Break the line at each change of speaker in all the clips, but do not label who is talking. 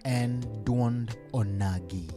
En duond Onagi.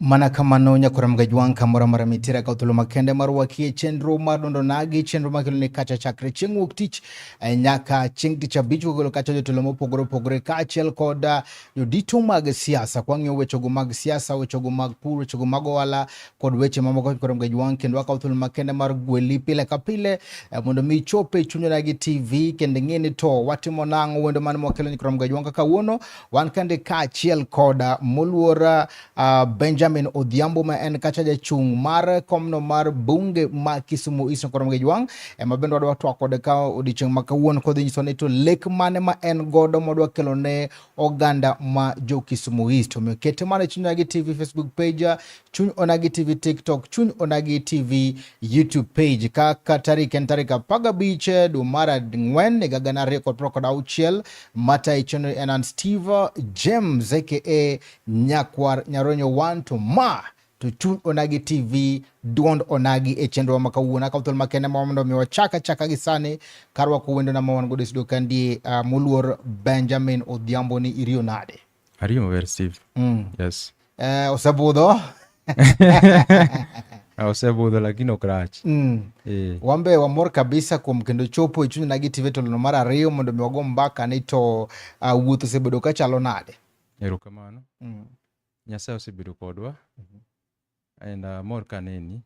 Mana kamano nyakora Mgajwang' kamoro amora mitiere kaw thuolo makende mar wakie chenro mar Duond Onagi, chenro makelo ni kacha chakre chieng' wuok tich nyaka chieng' tich abich kogolo kacha jotelo mopogore opogore kaachiel kod jodito mag siasa kwang'iyo wechego mag siasa, wechego mag pur, wechego mag ohala kod weche mamoko nyakora Mgajwang', kendo wakawo thuolo makende mar gweli pile ka pile mondo mi ichop e Chuny Onagi TV kendo ing'e ni to watimo nang'o wendo mane mwakelo nyakora Mgajwang' kaka kawuono wan kande kaachiel kod moluor Benjamin Odhiambo ma en kacha jachung' mar komno mar bunge ma Kisumu East Nyakora Mgajwang' ema bende wadwa twak kode ka odiochieng' ma kawuono kodhi nyiso ni to lek mane ma en godo modwa kelo ne oganda ma jo Kisumu East. Omiyo kete mana e Chuny Onagi TV Facebook page, Chuny Onagi TV TikTok, Chuny Onagi TV YouTube page. Kaka tarik en tarik 15 dwe mar ang'wen higa 2026 matayo chenro en an Steve James aka Nyakwar Nyaronyo 1 to ma to Chuny Onagi TV, duond Onagi e chenro ma kawuono. Akawo thuolo makende ma mondo mi wachak achaka gi sani karwako wendona ma wan godo e studio kandie moluor Benjamin Odhiambo ni iriyo nade?
Ariyo maber Steve. Yes.
Osebudho?
Osebudho lakini ok rach.
Wambe wamor kabisa kuom kendo chopo e Chuny Onagi TV tolono mar ariyo mondo mi wago mbaka ni to wuoth osebedo kachalo nade?
Erokamano. Nyasaye osebedo kodwa. And amor ka aneni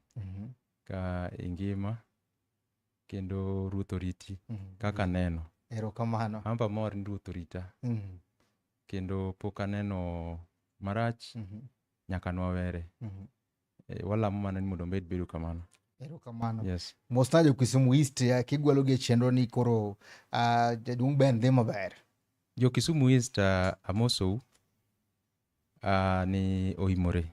ka ingima kendo Ruoth oriti kaka aneno.
Erokamano.
An be amor ni Ruoth orita. Kendo pok aneno marach nyaka nwawere. Walamo mana ni mondo omed bedo kamano.
Erokamano.
Yes.
Mosna jo Kisumu East kigwelo gi e chenro ni koro jaduong' Ben dhi maber.
Jo Kisumu East amosou ni oimore.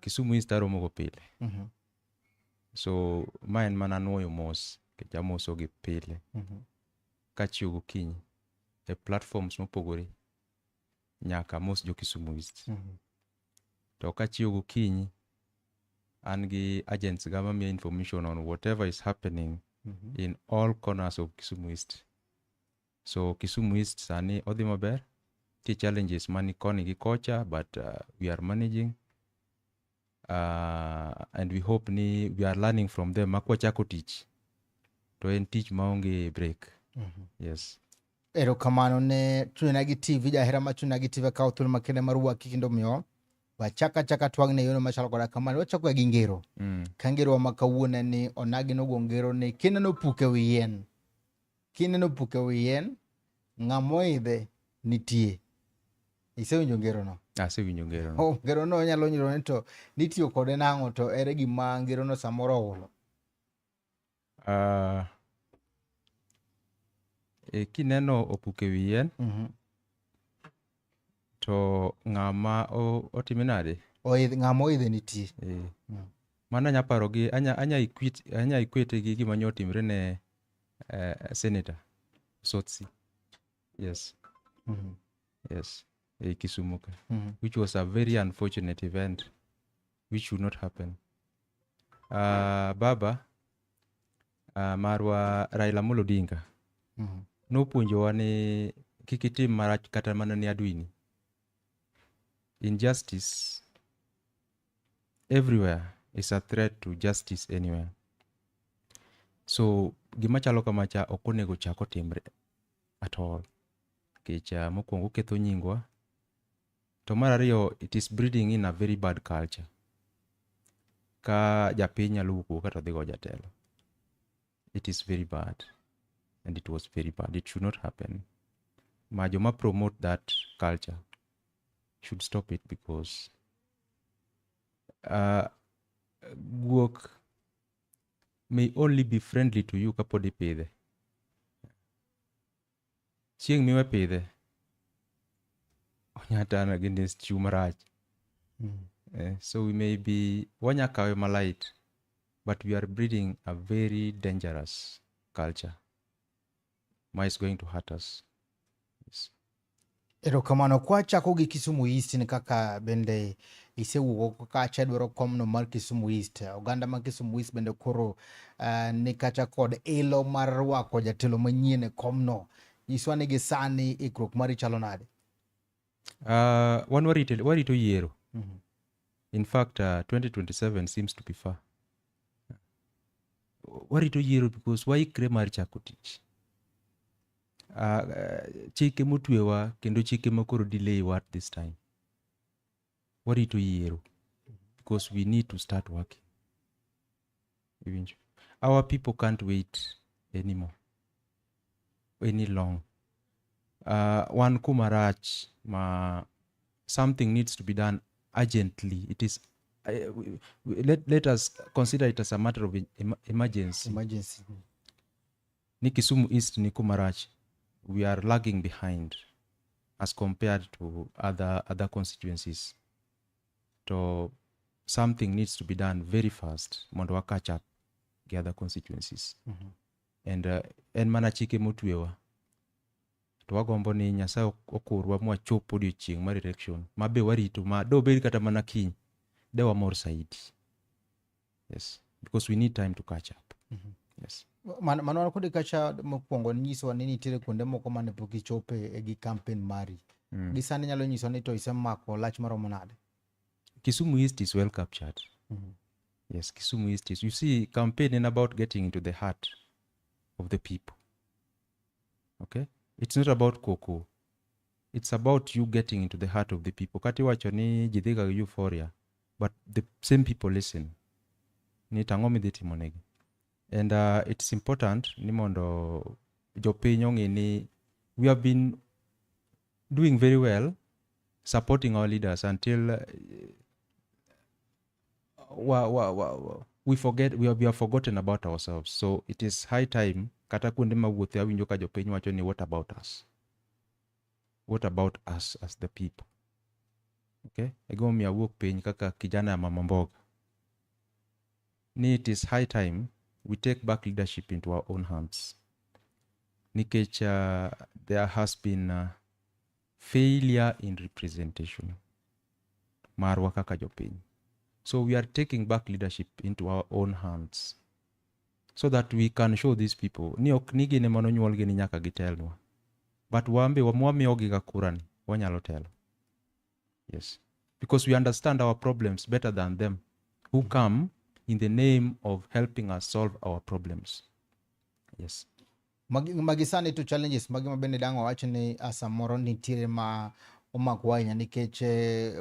Kisumu East aromo go pile. So ma en mana nuoyo mos nikech amosogi pile. Kachiew gokinyi e platforms mopogore nyaka amos jo Kisumu East. To kachiew gokinyi an gi agents ga mamiya information on whatever is happening in all corners of Kisumu East. So Kisumu East sani odhi maber. Nitie challenges mani koni gi kocha but we are managing. And we hope ni we are learning from them. Ma kwachako tich to en tich maonge break. Yes.
Erokamano ne Chuny Onagi TV, jahera ma Chuny Onagi TV kawo thuolo makende mar waki kendo miyo wachaka chaka twang' e yono machalo koda kamano. Wachako gi ngero. Ka ngerowa ma kawuono en ni Onagi nogo ngero ni kineno puk e wi yien, kineno puk e wi yien, ng'ama oidhe nitie. Isewinjo ngerono?
Asewinjo ngerono.
Oh, ngerono nyalo nyiso ni to nitiyo kode nang'o to ere gima ngerono samoro ohulo?
Kineno opuk e wi yien, to ng'ama otime nade?
Ng'ama oidhe nitie.
Mano anya paro gi, anya equate gi gima nyo otimre ne Senator Sotsi. Yes. Yes. E Kisumu ka. Which was a very unfortunate event, which should not happen. Baba marwa Raila Amolo Odinga nopuonjowa ni kik itim marach kata mana ne adwini. Injustice everywhere is a threat to justice anywhere. So gima chalo kamacha ok onego chak otimre at all. Nikech mokwongo oketho nyingwa. To mar ariyo, it is breeding in a very bad culture. Ka japiny nyalo wuok kata dhi go jatelo. It is very bad. And it was very bad. It should not happen. Ma joma promote that culture should stop it because guok may only be friendly to you kapod ipidhe. Chieng' miwe pidhe, onya turn against you marach. So we may be, wanya kawe malight, but we are breeding a very dangerous culture. Ma is going to hurt us. Yes.
Erokamano. Kwachako gi Kisumu East ni kaka bende isewuok kacha dwaro komno mar Kisumu East. Oganda mar Kisumu East bende koro ni kacha kod ilo mar rwako jatelo manyien e komno. Nyiswa ni gi sani ikruok mari chalo nade?
Wan warito yiero. In fact, 2027 seems to be far. Warito yiero because waikre mar chako tich. Chike motwewa kendo chike makoro delay wa at this time. Warito yiero because we need to start working. Iwinjo? Our people can't wait anymore, any long. Wan kuma rach ma something needs to be done urgently. It is let us consider it as a matter of emergency.
Emergency.
Ni Kisumu East ni kuma rach. We are lagging behind as compared to other constituencies. So something needs to be done very fast mondo wa catch up the other constituencies. And en mana chike motwewa. To wagombo ni Nyasaye okurwa mwachop odiochieng' mar election ma be warito ma do bed kata mana kiny de wamor saidi. Yes, because we need time to catch up. Yes.
Mano wan kodi kacha mokwongo nyisowa ni nitiere kuonde moko mane pok ichope e gi campaign mari. Gi sani nyalo nyiso ni to isemako lach maromo nade?
Kisumu East is well captured. Yes, Kisumu East is. You see, campaign is about getting into the heart of the people. Okay? It's not about koko. It's about you getting into the heart of the people. Kati wacho ni ji dhiga gi euphoria, but the same people listen. Ni tang'o midhi timo negi. And it's important ni mondo jopiny ong'e ni we have been doing very well supporting our leaders until we forget, we have forgotten about ourselves. So it is high time kata kuonde mawuothe awinjo ka jopiny wacho ni what about us? What about us as the people? Okay? E gimomiyo awuok piny kaka kijana ya mama mboga. Ni it is high time we take back leadership into our own hands. Nikech there has been failure in representation marwa kaka jopiny. So we are taking back leadership into our own hands so that we can show these people ni ok ni gin ema nonyuolgi ni nyaka gitelnwa. But wan be mwamiyogi ga kura ni wanyalo telo. Yes. Because we understand our problems better than them who come in the name of helping us solve our problems. Yes.
Magi sani to challenges magi ma bende dang' wawach ni samoro nitiere ma omako ahinya nikech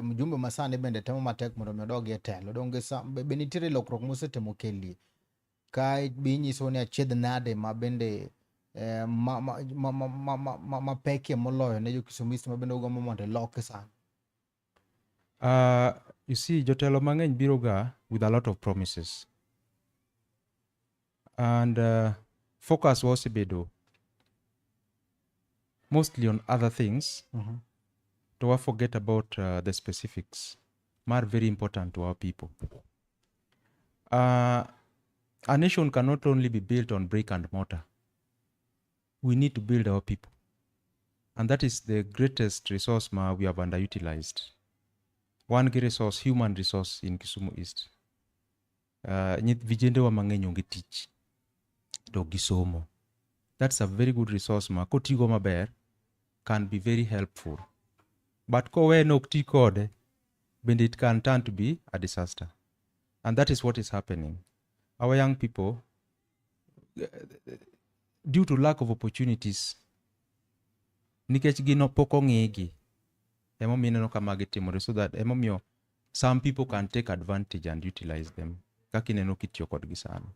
mjumbe ma sani bende temo matek mondo mi odog e telo. Donge be nitiere lokruok mosetemo kelie? Ka be inyiso ni achiedh nade ma bende ma pekie moloyo ne jo Kisumu East ma bende ugombo mondo iloki sani?
You see, jotelo mang'eny biro ga with a lot of promises. And focus wasebedo mostly on other things to wa forget about the specifics mar very important to our people. A nation cannot only be built on brick and mortar. We need to build our people. And that is the greatest resource ma we have underutilized. Wan gi resource, human resource in Kisumu East. Vijendewa mang'eny onge tich to gisomo. That's a very good resource ma kotigo maber can be very helpful. But kowe nok ti kode, bende it can turn to be a disaster. And that is what is happening. Our young people, due to lack of opportunities, nikech gin pok ong'igi, emomiyo ineno ka magi timore, so that emomiyo some people can take advantage and utilize them kaka ineno kitiyo kodgi sani.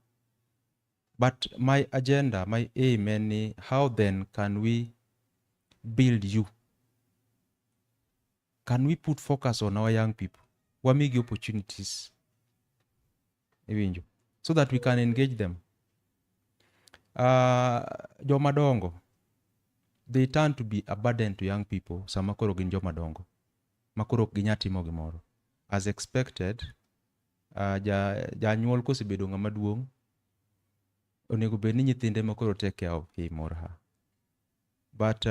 But my agenda, my aim en ni how then can we build you? Can we put focus on our young people? Wamigi opportunities. Iwinjo? So that we can engage them. Joma dongo, they turn to be a burden to young people sama koro gin joma dongo, ma koro ok ginya timo gimoro. As expected, janyuol kosebedo ng'ama duong', onego bed ni nyithinde ma koro take care of him or her. But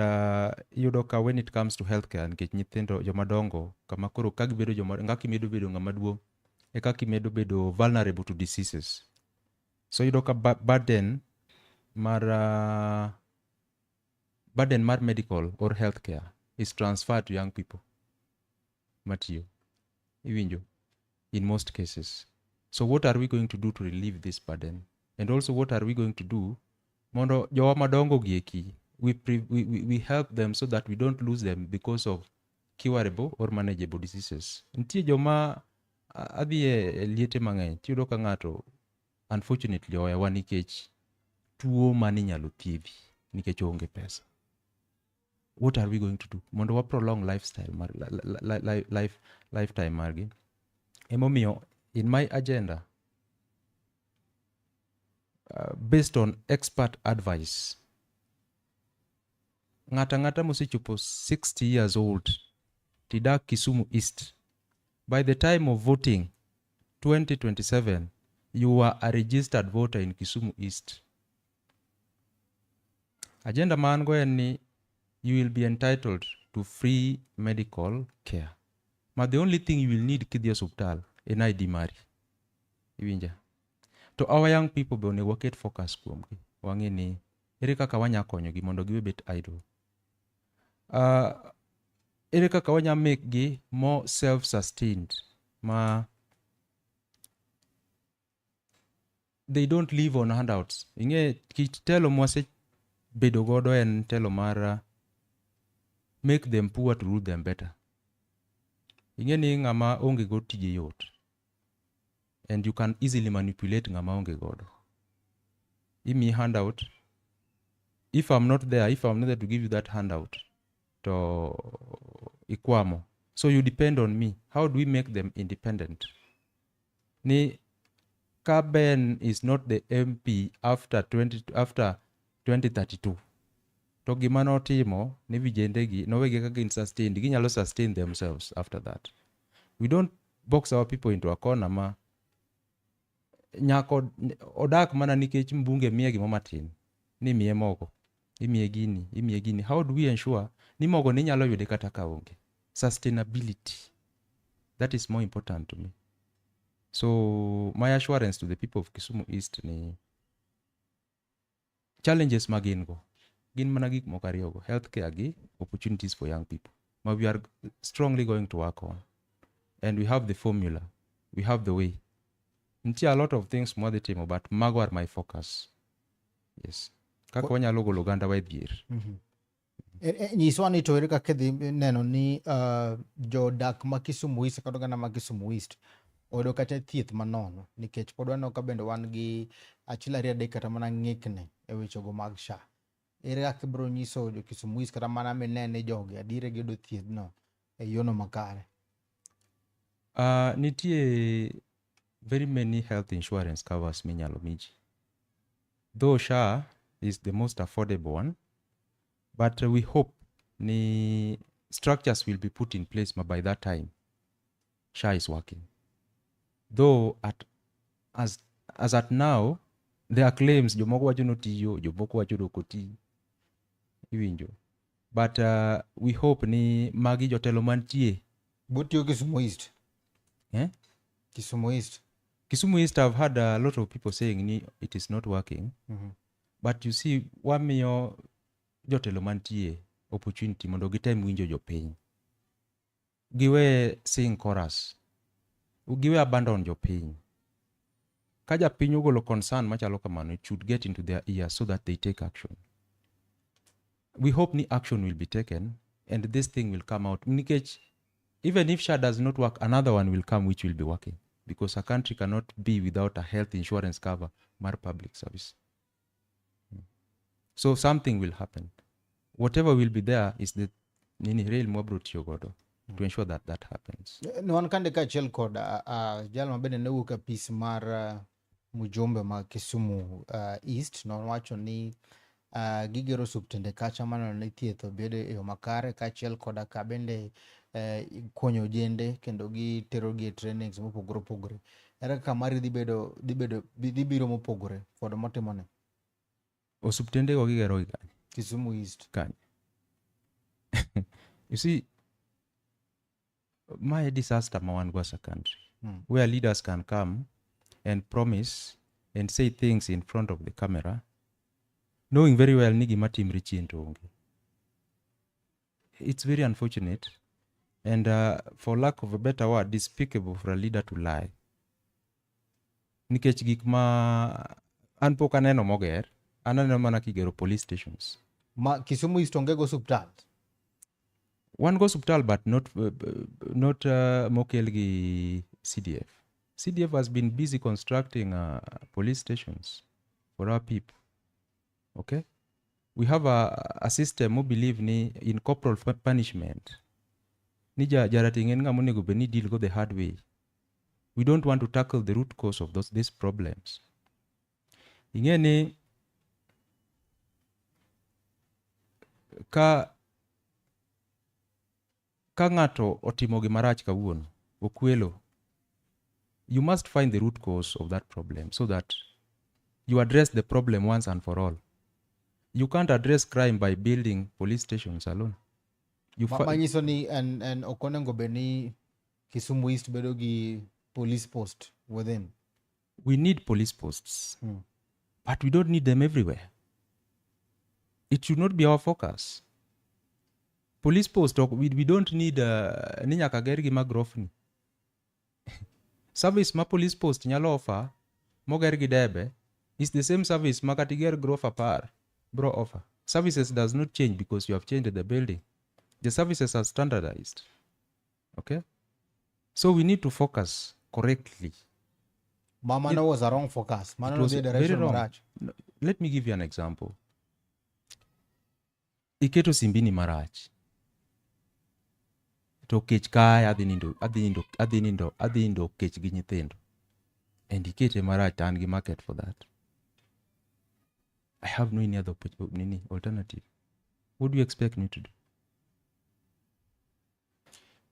iyudo ka when it comes to healthcare, nikech nyithindo joma dongo, kama koro ka gibedo joma, kaka imedo bedo ng'ama duong', e kaka imedo bedo vulnerable to diseases. So iyudo ka burden mar medical or healthcare is transferred to young people matiyo. Iwinjo? In most cases. So what are we going to do to relieve this burden? And also what are we going to do mondo jowa madongo gi eki we help them so that we don't lose them because of curable or manageable diseases. Nitie joma adhi e liete mang'eny tiyudo ka ng'ato unfortunately owewa nikech tuo maninyalo thiedhi nikech oonge pesa. What are we going to do mondo wa prolong lifestyle mar lifetime margi? Emomiyo in my agenda, based on expert advice, ng'ato ang'ata mosechopo 60 years old tidak Kisumu East, by the time of voting 2027, you are a registered voter in Kisumu East. Agenda ma an go en ni you will be entitled to free medical care. Ma the only thing you will need kidhi e osuptal en ID mari. Iwinja? To our young people be onego waket focus kuomgi. Wang'e ni ere kaka wanya konyogi mondo giwe bet idle. Ere kaka wanya make gi more self-sustained ma they don't live on handouts. Ing'e kit telo mwasebedo godo en telo mar make them poor to rule them better. Ing'e ni ng'ama onge go tije yot. And you can easily manipulate ng'ama onge godo. Imiyi handout. If I'm not there, if I'm not there to give you that handout, to ikwamo. So you depend on me. How do we make them independent? Ni ka Ben is not the MP after 2032, to gima notimo ne vijende gi nowegi ka gin sustained, ginyalo sustain themselves after that. We don't box our people into a corner ma nyako odak mana nikech mbunge miye gimo matin ni miye mogo, imiye gini, imiye gini. How do we ensure ni mogo ni inyalo yude kata ka onge? Sustainability, that is more important to me. So my assurance to the people of Kisumu East ni challenges ma gin go gin mana gik moko ariyogo, healthcare gi opportunities for young people, ma we are strongly going to work on, and we have the formula, we have the way. Nitie a lot of things mwadhi timo, but mago are my focus, yes, kaka wanyalo golo ogandawa e dhier.
Nyiswa ni to ere kaka idhi neno ni jodak ma Kisumu East kata oganda ma Kisumu East oyudo kata thieth manono, nikech pod waneno ka bende wan gi achiel ariyo adek kata mana ng'ikni e wechego mag SHA. Ere kaka ibiro nyiso jo Kisumu East kata mana mine ni jogi adier giyudo thiethno e yono makare?
Nitie very many health insurance covers minyalo mi ji. Though SHA is the most affordable one, but we hope ni structures will be put in place ma by that time SHA is working. Though as at now, there are claims jomoko wacho ni otiyo, jomoko wacho ni ok oti. Iwinjo. But we hope ni magi jotelo mantie.
Botiyo Kisumu East.
Eh?
Kisumu East.
Kisumu East, I've had a lot of people saying ni it is not working. But you see, wamiyo jotelo mantie opportunity mondo gitem winjo jopiny. Giwe sing chorus. Giwe abandon jopiny. Ka japiny ogolo concern machalo kamano, it should get into their ears so that they take action. We hope ni action will be taken and this thing will come out. Nikech, even if SHA does not work, another one will come which will be working. Because a country cannot be without a health insurance cover mar public service. So something will happen. Whatever will be there is the nini rail mwabro tiyo godo to ensure that that happens.
Ne wan kande kaachiel kod jal ma bende ne wuok e apis mar mjumbe ma Kisumu East, nowacho ni gigero osiptende kacha maneno ni thieth obedo e yo makare, kaachiel koda ka bende konyo ojende kendo giterogi e trainings mopogore opogore. Ere kaka mari dhi biro mopogore kod motimone?
Osiptende go gigero gi kanye?
Kisumu East.
Kanye. You see, my disaster ma wan go as a country, where leaders can come and promise and say things in front of the camera, knowing very well ni gima timre chien to onge. It's very unfortunate and, for lack of a better word, despicable for a leader to lie. Nikech gik ma an pok aneno moger, an aneno mana kigero police stations.
Ma Kisumu East onge go osiptal?
Wan go osiptal, but not mokel gi CDF. CDF has been busy constructing police stations for our people. Okay? We have a system who believe ni in corporal punishment. Ni jarateng' en ng'ama onego bed ni deal go the hard way. We don't want to tackle the root cause of these problems. Ing'e ni ka ng'ato otimo gimarach kawuono, okwelo, you must find the root cause of that problem so that you address the problem once and for all. You can't address crime by building police stations alone. You
Manyiso ni en ok onego bed ni Kisumu East bedo gi police post within.
We need police posts, but we don't need them everywhere. It should not be our focus. Police post, we don't need ni nyaka ger gi magrofni. Service ma police post nyalo offer moger gi debe is the same service ma kata iger grof 10 bro offer. Services does not change because you have changed the building. The services are standardized. Okay? So we need to focus correctly.
Mano was a wrong focus. Mano
It was
the
very
direction
wrong.
Marach.
No, let me give you an example. Iketo simbini marach. To kech kae adhi nindo kech gi nyithindo. And ikete marach to an gi market for that. I have no any other nini, alternative. What do you expect me to do?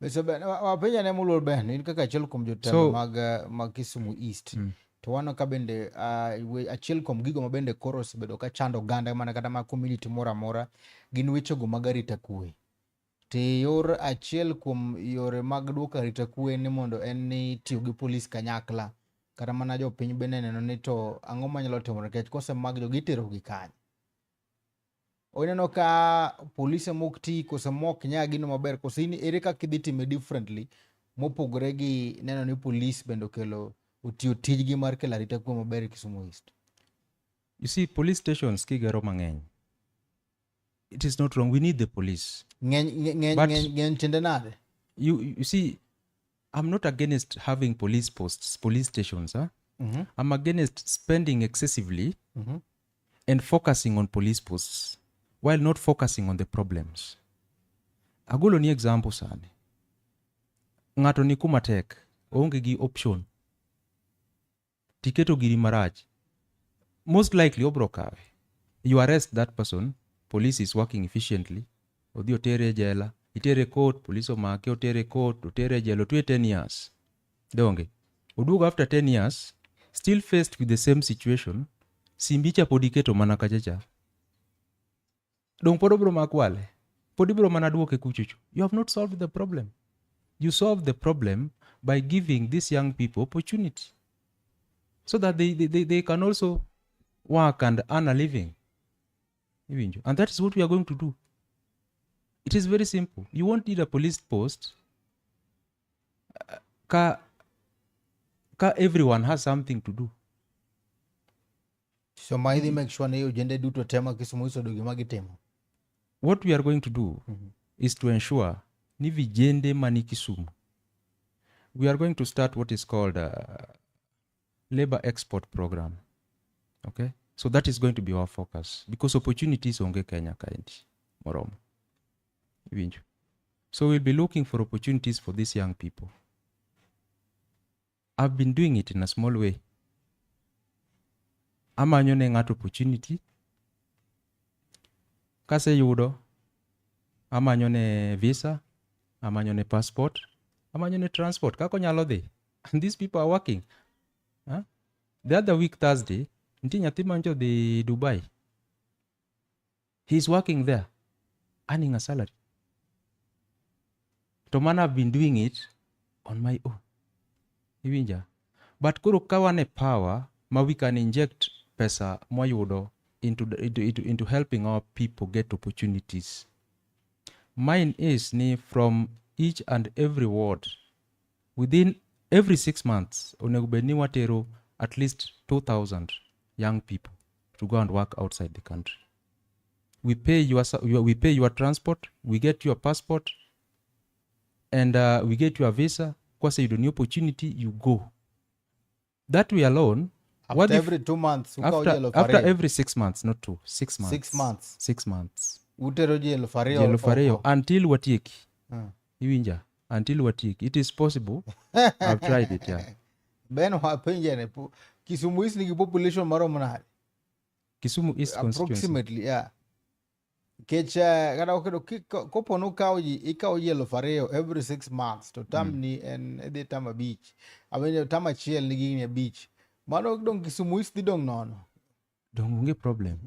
So Ben, wapenja ne moluor Ben, in kaka achiel kuom jotelo mag Kisumu East. To waneno ka bende achiel kuom gigo ma bende koro osebedo ka chando oganda mana kata mag community moro amora gin wechego mag arita kwe. To yor achiel kuom yore mag duoko arita kwe ni mondo en ni tiyo gi polis kanyakla. Kata mana jopiny bende neno ni to ang'o manyalo timore nikech kosemak jogi iterogi kanye. Ineno ka polise mok ti kose mok nya gino maber kose in ere kaka idhi time differently mopogore gi neno ni polis bende okelo otiyo tijgi mar kelo arita kwe maber e Kisumu East.
You see, police stations kigero mang'eny. It is not wrong. We need the police.
Ng'eny
But
ng'eny tiende nade?
You see, I'm not against having police posts, police stations. Huh? I'm against spending excessively and focusing on police posts. while not focusing on the problems. Agolo ni example sani. Ng'ato ni kuma tek, oonge gi option. Tiketo giri marach. Most likely obro kawe. You arrest that person, police is working efficiently. Odhi otere e jela, itere court, police omake, otere court, otere e jela, otwe 10 years. Donge. Oduogo after 10 years, still faced with the same situation, simbi cha pod iketo mana kacha cha. Dong pod obro makwale. Pod ibro mana duoke kuchocho. You have not solved the problem. You solve the problem by giving these young people opportunity so that they can also work and earn a living. Iwinjo? And that is what we are going to do. It is very simple. You won't need a police post ka everyone has something to do.
So ma idhi make sure ni ojende duto te ma Kisumu East oyudo gima gitimo.
What we are going to do is to ensure ni vijende mani Kisumu, we are going to start what is called a labor export program. Okay? So that is going to be our focus because opportunities onge Kenya kaendi moromo. Iwinjo? So we'll be looking for opportunities for these young people. I've been doing it in a small way. Amanyo ne ng'ato opportunity. Kaseyudo, amanyo ne visa, amanyo ne passport, amanyo ne transport kaka onyalo dhi. And these people are working. Huh? The other week Thursday, nitie nyathi mancho dhi Dubai. He's working there, earning a salary. To man I've been doing it on my own. Iwinja? But koro ka wan e power ma we can inject pesa mwayudo into helping our people get opportunities. Mine is ni from each and every ward within every 6 months onego bed ni watero at least 2000 young people to go and work outside the country. We pay your transport, we get your passport, and we get your visa. Kwaseyudo ni opportunity, you go. That way alone,
After
what if-
every 2 months ukawo ji
after,
eluf
after
ariyo.
Every 6 months, not two, 6 months.
6 months.
6 months.
Utero ji eluf
Ji
ariyo
eluf ariyo
oko.
Until watieki. Iwinja? Until watieki. It is possible. I've tried it, yeah.
Ben wapenje ne Kisumu East nigi population maromo nade?
Kisumu East constituency.
Approximately, yeah. Nikech kata okedo kopo nukawo ji ikawo ji eluf ariyo every 6 months to term ni en idhi term abich. I mean, term achiel nigi higni abich. Mano dong Kisumu East dhi dong nono.
Dong onge problem.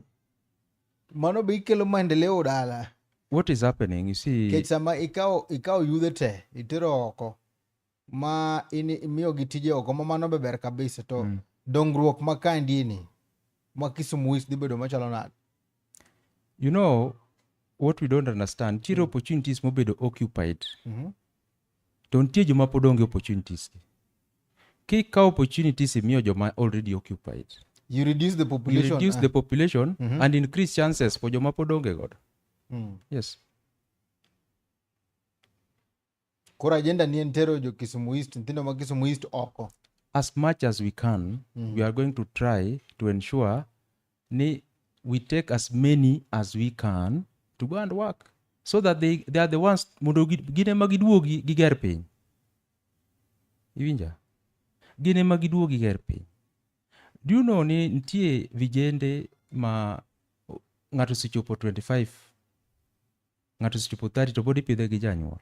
Mano be ikelo maendeleo dala.
What is happening, you see,
Nikech sama ikawo yudhe te itero oko ma in imiyogi tije oko ma mano be ber kabisa to dongruok ma kaendi ni ma Kisumu East dhi bedo machalo nade?
You know, what we don't understand, nitiere opportunities mobedo occupied. To nitie joma pod onge opportunities. Kikawo opportunities imiyo joma already occupied.
You reduce the
You
population.
Reduce the population and increase chances for joma pod onge godo. Yes.
Koro agenda ni en tero jo Kisumu East, nyithindo ma Kisumu East oko.
As much as we can, we are going to try to ensure ni we take as many as we can to go and work so that they are the ones mondo gin ema giduogi giger piny. Iwinja? Gin ema giduogi giger piny. Do you know ni nitie vijende ma ng'ato osechopo 25, ng'ato osechopo 30 to pod ipidhe gi janyuol.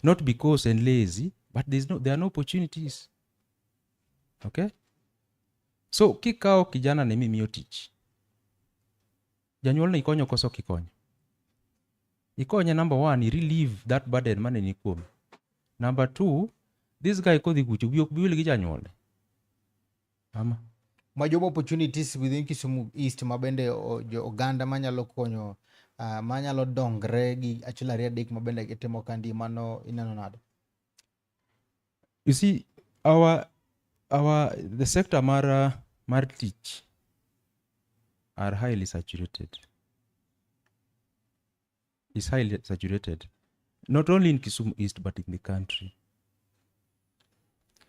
Not because en lazy, but there are no opportunities. Okay? So kikawo kijana ni mimiyo tich, janyuol ni ikonyo koso ok ikonyo? Ikonye. Number one, i relieve that burden mane ni kuome. Number two, this guy kodhi kucho wiye ok bi wil gi janyuolne. Ama?
Ma job opportunities within Kisumu East ma bende jo oganda manyalo konyo manyalo dongre gi achiel ariyo adek ma bende gitimo kandi mano ineno nade?
You see, our the sector mar tich are highly saturated. Is highly saturated, not only in Kisumu East but in the country.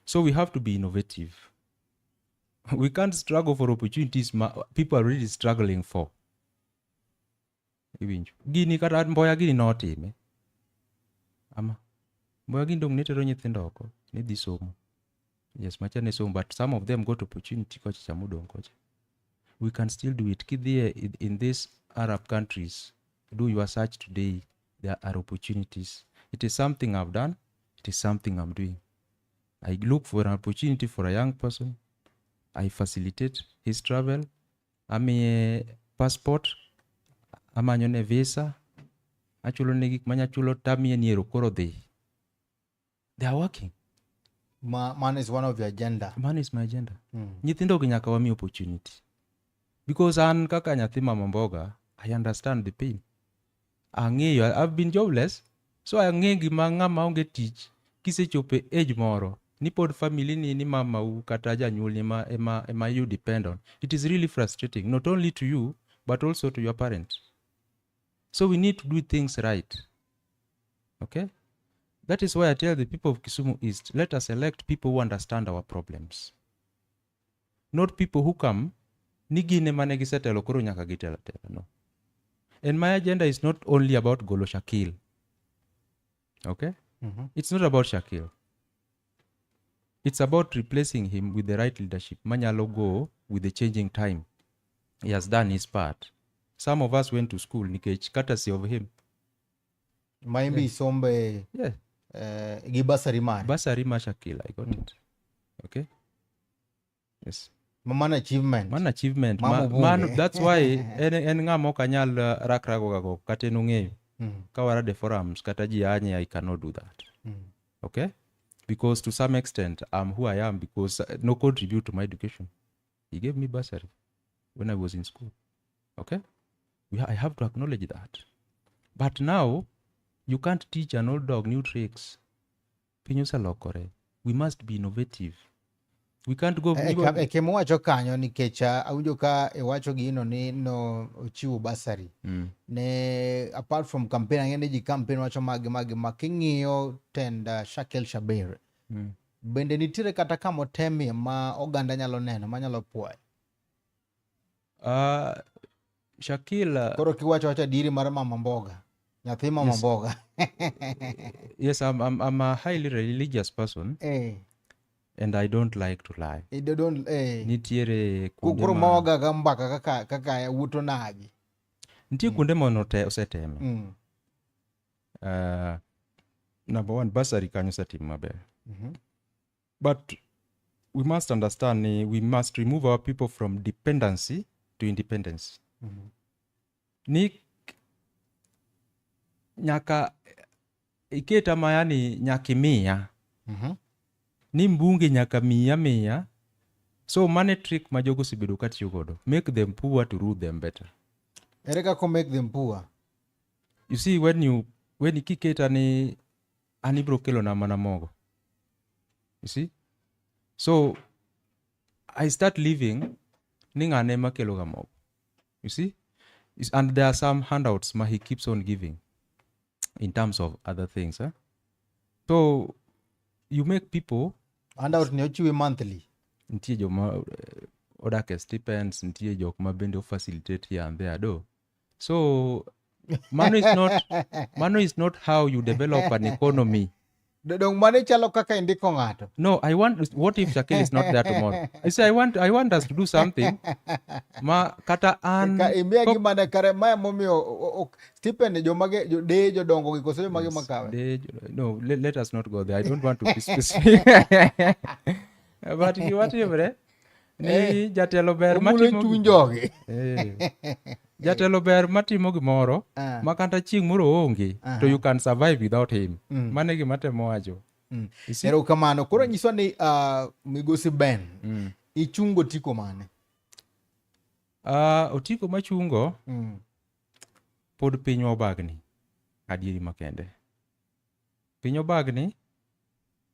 So we have to be innovative. We can't struggle for opportunities people are already struggling for. Iwinjo. Gini kata Mboya gini notime. Ama Mboya gini dong' ne tero nyithindo oko ni dhi somo. Yes, macha ne somo, but some of them got opportunity kocha cha modong' kocha. We can still do it. Kidhi in these Arab countries, do your search today, there are opportunities. It is something I've done. It is something I'm doing. I look for an opportunity for a young person. I facilitate his travel. Amiye passport. Amanyone visa. Achulone gik manya chulo tamiye ni ero koro dhi. They are working.
Man is one of your agenda.
Man is my agenda. Nyithindo gi nyaka wami opportunity. Because an kaka nyathi mama mboga, I understand the pain. Ang'eyo, I've been jobless. So ang'e gima ng'ama onge tich kisechopo e age moro ni pod family ni mamau kata janyuolni ema you depend on. It is really frustrating, not only to you, but also to your parents. So we need to do things right. Okay? That is why I tell the people of Kisumu East, let us elect people who understand our problems. Not people who come, ni gin ema ne gisetelo koro nyaka gitelo atela. No. And my agenda is not only about golo Shakil. Okay? It's not about Shakil. It's about replacing him with the right leadership. Manyalo go with the changing time. He has done his part. Some of us went to school nikech courtesy of him.
Maimbi isombe gi bursary mare.
Bursary mar Shakil, I got it. Okay? Yes.
Man achievement.
Man achievement.
Ma
Man, that's why en ng'ama ok anyal rakrago gago kata en ong'eyo. Ka warade forums kata ji anye, I cannot do that. Okay? Because to some extent, I'm who I am because no contribute to my education. He gave me bursary when I was in school. Okay? I have to acknowledge that. But now, you can't teach an old dog new tricks. Piny oselokore. We must be innovative. We can't go...
E kama kanyo nikech awinjo ka iwacho gino ni no ochiwo bursary. Ne apart from campaign, ang'e ni ji campaign wacho magi magi ma king'iyo tend Shakil Shabir. Bende nitiere kata kama otemie ma oganda nyalo neno, manyalo puoyo?
Shakil...
Koro kiwacho wacho adieri mar mama mboga. Nyathi mama mboga.
Yes, I'm a highly religious person. And I don't like to lie.
You don't,
Nitiere kuonde
Koro
ma
mawaga ga mbaka kaka wuto nagi.
Nitie kuonde ma oseteme. Number one, bursary kanyo osetimo maber. But we must understand ni we must remove our people from dependency to independence. Ni nyaka iketa ma yani nyaka imiya. Ni mbunge nyaka miya miya. So money trick ma jogo osebedo ka tiyo godo. Make them poor to rule them better.
Ere kaka make them poor?
You see, when ikiketa ni an ibro kelo na mana mogo. You see? So I start living ni ng'ane ema kelo ga mogo. You see? And there are some handouts ma he keeps on giving in terms of other things. So you make people...
Handout ni ochiwe monthly.
Nitie joma odak e stipends, nitie jok ma bende o facilitate here and there do. So mano is not how you develop an economy.
Dong mane chalo kaka indiko ng'ato.
No, I want, what if Shakil is not there tomorrow? I say I want us to do something. Ma kata an
Ka imiya gima ne kare ma momiyo stipend jomage jo de jodongo gi koso jomage
Yes,
makawe.
de, no, let us not go there. I don't want to be specific. But gima timre ni jatelo ber
Omulo
matimo
chuny
gimoro.
jogi.
Jatelo ber matimo gimoro ma kata chieng' moro oonge, to you can survive without him. Mano e gima atemo wacho. You see?
Erokamano. Koro nyiso ni migosi Ben, ichungo otiko mane?
Otiko machungo, pod pinywa obagni. Adieri makende. Piny obagni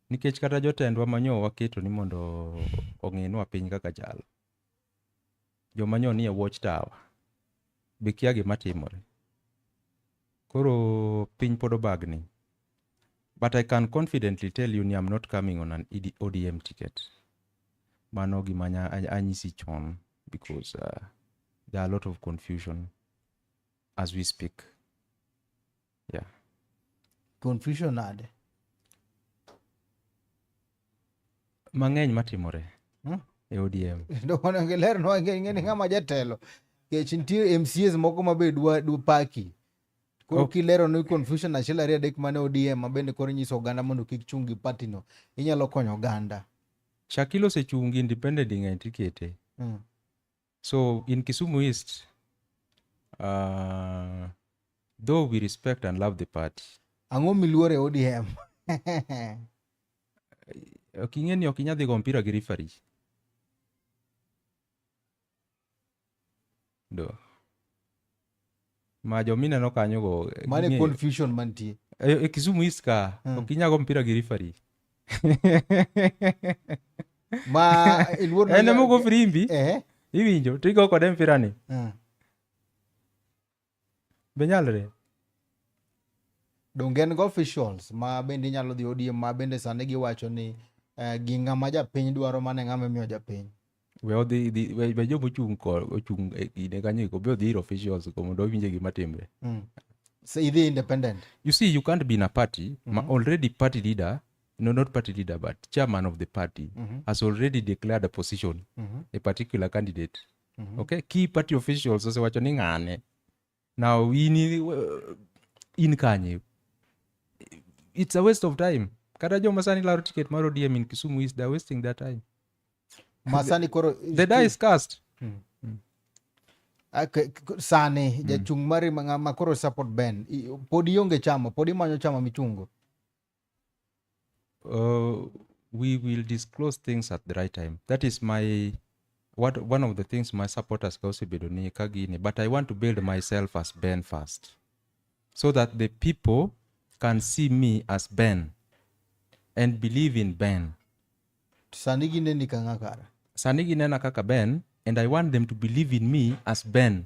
nikech kata jotendwa manyo waketo ni mondo ong'inwa piny kaka chalo. Joma nyo nie watch tower be kia gima timore. Koro piny pod obagni. But I can confidently tell you ni I'm not coming on an ODM ticket. Mano gima anyisi chon because there are a lot of confusion. as we speak. Yeah.
Confusion nade?
Mang'eny matimore e ODM.
Onego iler ng'e ni ng'ama jatelo. Kech nitie MCAs moko ma be dwa paki. Koro kilero ni confusion achiel ariyo adek mane ODM ma bende koro nyiso oganda mondo kik chung' gi party no. Inyalo konyo oganda.
Shakil osechung' gi independent ng'eny tikete. So in Kisumu East, though we respect and love the party.
Ang'o miluoro e ODM?
Ok ing'e ni ok inyal dhi go mpira gi referee. Do. Ma jomineno kanyo go.
Mane confusion mantie.
E Kisumu East ka, ok inyal go mpira gi referee.
Ma iluor
En ema ogo firimbi. Iwinjo, to igo kode mpira ni. Be nyalre?
Donge en go officials ma bende inyalo dhi ODM ma bende sani giwacho ni gi ng'ama japiny dwaro mane ng'ama imiyo japiny.
We odhi dhi we joma ochung' ko ochung' e gine kanyo eko be odhi ir officials go mondo owinje gima timre.
So idhi independent.
You see, you can't be in a party ma already party leader, no, not party leader, but chairman of the party has already declared a position, a particular candidate. Okay, key party officials osewacho ni ng'ane. Now in kanye. It's a waste of time. Kata joma sani laro ticket mar ODM in Kisumu East, they're wasting their time.
Masani koro
the die is cast.
Sani jachung' mari ma koro support Ben, pod ionge chama, pod imanyo chama michungo.
We will disclose things at the right time. That is my what one of the things my supporters ka osebedo ni ka gini, but I want to build myself as Ben first, so that the people can see me as Ben and believe in Ben.
Sani gineni ka ng'a kara?
Sani ginena kaka Ben, and I want them to believe in me as Ben.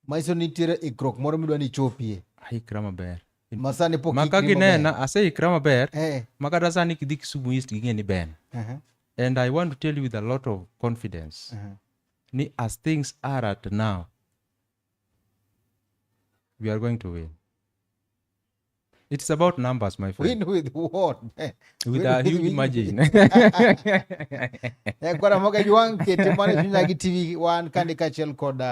Manyiso ni nitiere ikruok moro midwa ni ichopie.
Aikra maber.
Ma sani pok
Ma ka
ikri maber.
ginena, aseikra maber. Ma kata sani kidhi Kisumu East ging'e ni Ben. And I want to tell you with a lot of confidence, ni as things are at now, we are going to win. It's about numbers, my friend.
Win with what?
With
Win
a
with
huge
win.
margin.
Kwara moga juang kete mane chunya gi TV wan kandi kaachiel kod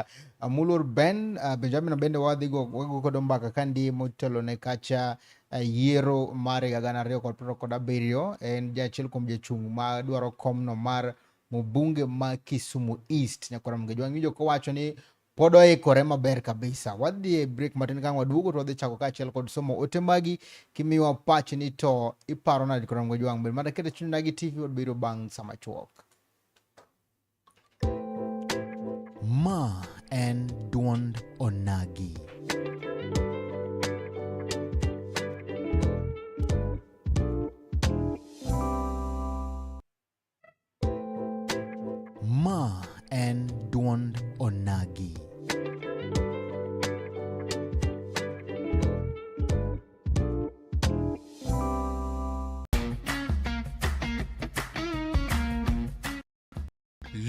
Mulur Ben, Benjamin bende wadhi go wago kod mbaka kandi motelo ne kacha yiero mar higa gana ariyo kod piero kod abiriyo. En jaachiel kuom jochung' ma dwaro komno mar mbunge ma Kisumu East. Nyakwara Moga Jwang' winjo kowacho ni pod oikore maber kabisa. Wadhi e break matin ka waduogo to wadhi chako kaachiel kod somo ote magi kimiwa pach ni to iparo nade Nyakwara Moga Jwang'. Bed mana kete chuny nagi TV wabiro bang' sama chuok. Ma en duond Onagi. Ma en duond Onagi.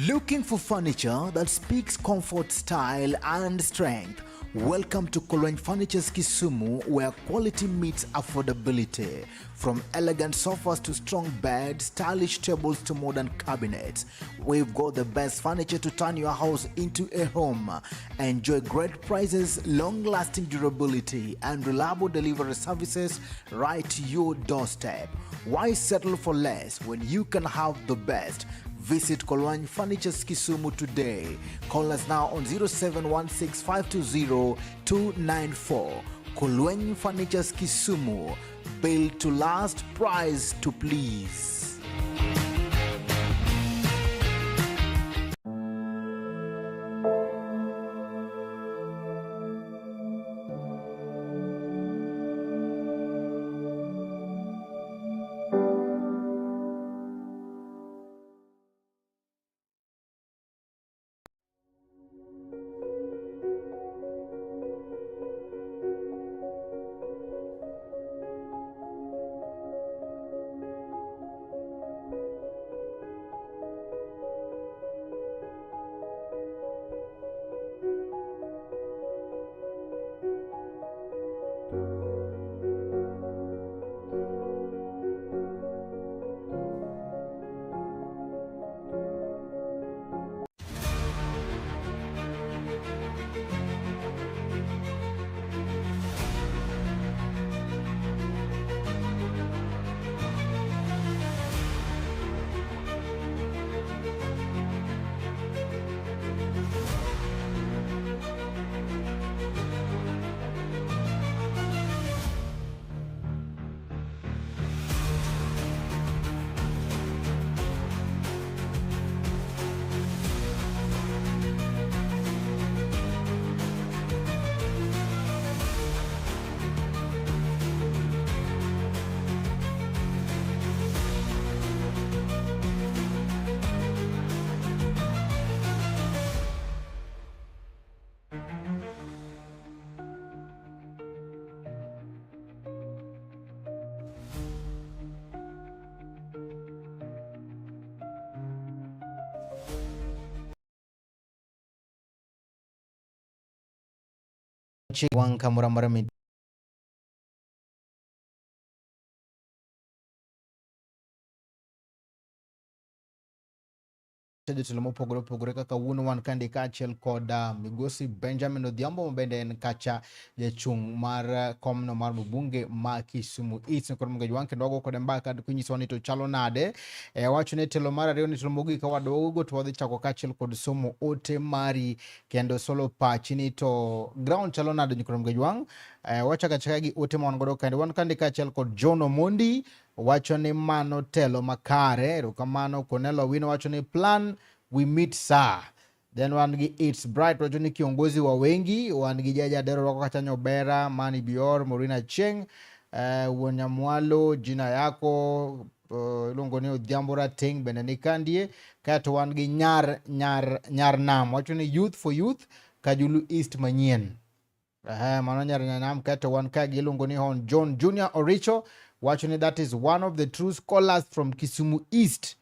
Looking for furniture that speaks comfort, style, and strength? Welcome to Kolweny Furnitures Kisumu, where quality meets affordability. From elegant sofas to strong beds, stylish tables to modern cabinets, we've got the best furniture to turn your house into a home. Enjoy great prices, long-lasting durability, and reliable delivery services right to your doorstep. Why settle for less when you can have the best? Visit Kolweny Furnitures Kisumu today. Call us now on 0716520294. Kolweny Furnitures Kisumu, built to last, price to please. Wang' kamoro amora jotelo mopogore opogore kaka wuono wan kande kaachiel kod migosi Benjamin Odhiambo ma bende en kacha jachung' mar komno mar mbunge ma Kisumu East kod Mgej wang' kendo wago kode mbaka kunyisowa ni to chalo nade e wacho ni telo mar ariyo ni telo mogik ka waduogo to wadhi chako kaachiel kod somo ote mari kendo solo pachi ni to ground chalo nade nyikoro Mgej wang' e, wachako achaka gi ote ma wan godo kende wan kande kaachiel kod John Omondi wacho ni mano telo makare. Erokamano. Cornelo Owino wacho ni plan we meet sir. Then wan gi It's Bright wacho ni kiongozi wa wengi. Wan gi Jaja Dero wako kacha Nyobera, Mani Bior, Morina Cheng, Wuon Nyamwalo, jina yako iluongo ni Odhiambo Rateng' bende ni kandie. Kaeto wan gi Nyar Nyar Nyar Nam wacho ni youth for youth Kajulu East manyien. Mano Nyar Nyanam. Kaeto wan ka gi iluongo ni Hon John Junior Oricho wacho ni that is one of the true scholars from Kisumu East.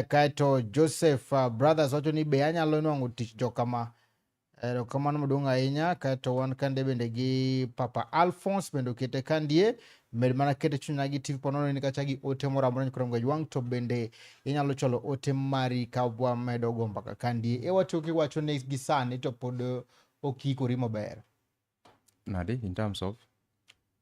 Kaeto Joseph Brothers wacho ni be anyalo nwang'o tich jokama. Erokamano maduong' ahinya. Kaeto wan kande bende gi Papa Alphonse bende okete kandie. Med mana kete chunya gi TV ponono ni kacha gi ote moro amora nyikoro Mgaj wang' to bende inyalo chwalo ote mari ka wamedo go mbaka kandie. E wacho kiwacho ni gi sani to pod ok ikori maber.
Nade in terms of?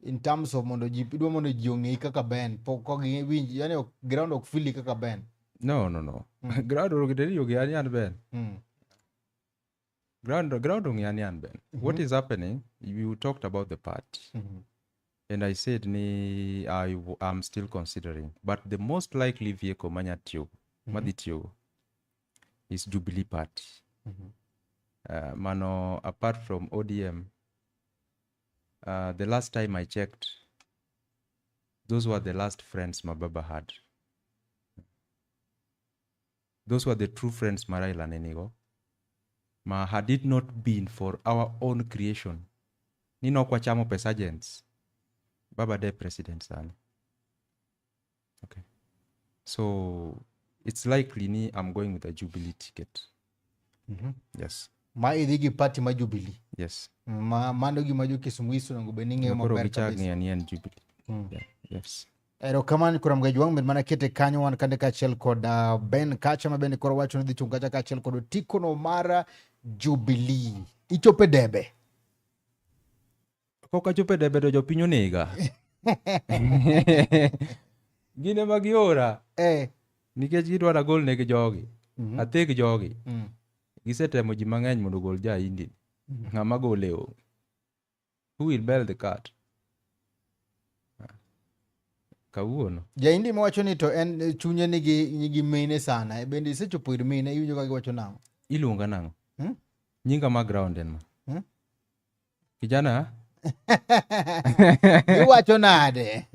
In terms of mondo ji idwa mondo ji ong'eyi kaka Ben pok ok giwinj yani ok ground ok feel kaka Ben.
No. Ground ong'e ni an an Ben. Ground ong'eya ni an Ben. What is happening? You talked about the party. And I said ni I'm still considering. But the most likely vehicle manya tiyo, madhi tiyo is Jubilee Party. Mano, apart from ODM, the last time I checked, those were the last friends my baba had. Those were the true friends ma Raila ne nigo. Ma had it not been for our own creation, ni nok wachamo pesa agents, baba de president sani. Okay. So it's likely ni I'm going with a Jubilee ticket. Yes.
Ma idhi gi party ma Jubilee.
Yes.
Ma mano gima jo Kisumu East onego bed ni ng'eyo
Koro
maber
gichak
kabisa.
ng'eyo ni en Jubilee. Yeah. Yes.
Erokamano kuom Mgaj wang' med mana kete kanyo wan kande kaachiel kod Ben kacha ma bende koro wacho ni dhi chung' kacha kaachiel kod otikono mar Jubilee. Ichopo e debe.
Pok achopo e debe to jopiny onega. Gin ema giora. Nikech gidwa nagol negi jogi. Atheg jogi. Gisetemo ji mang'eny mondo ogol ja Indi. Ng'ama gole onge. Who will bell the cat? Kawuono.
Ja-Indi mawacho ni to en chunye nigi mine sana. Bende isechopo ir mine iwinjo ka giwacho nang'o?
Iluonga nang'o? Nyinga ma ground en ma. Kijana?
Iwacho nade?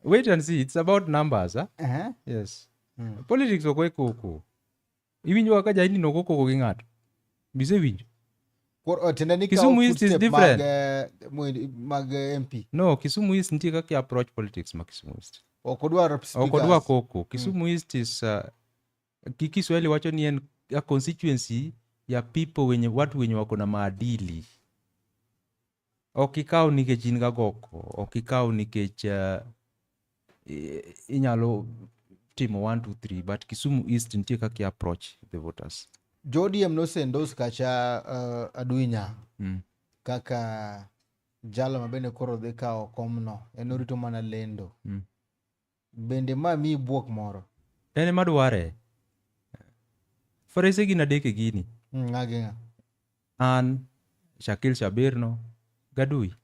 Wait and see. It's about numbers. Huh? Yes. Politics ok we koko. Iwinjo kaka ja-Indi no go koko gi ng'ato. Bisewinjo?
Koro tiende ni
Kisumu East is different.
Mag MP.
No, Kisumu East nitie kaka i approach politics ma Kisumu East.
Ok odwar speakers.
Ok odwar koko. Kisumu East is Kiswahili wacho ni en a constituency ya people wenye watu wenye wako na maadili. Ok ikaw nikech in gagoko, ok ikaw nikech inyalo timo 1 2 3, but Kisumu East nitie kaka i approach the voters.
Jo ODM nose endorse kacha Aduinya kaka jalo ma bende koro dhi kawo komno, en orito mana lendo. Bende ma miyi bwok moro?
En ema dware. Farese gin adek e gini.
Ng'a gi ng'a?
An, Shakil Shabirno, Gadui.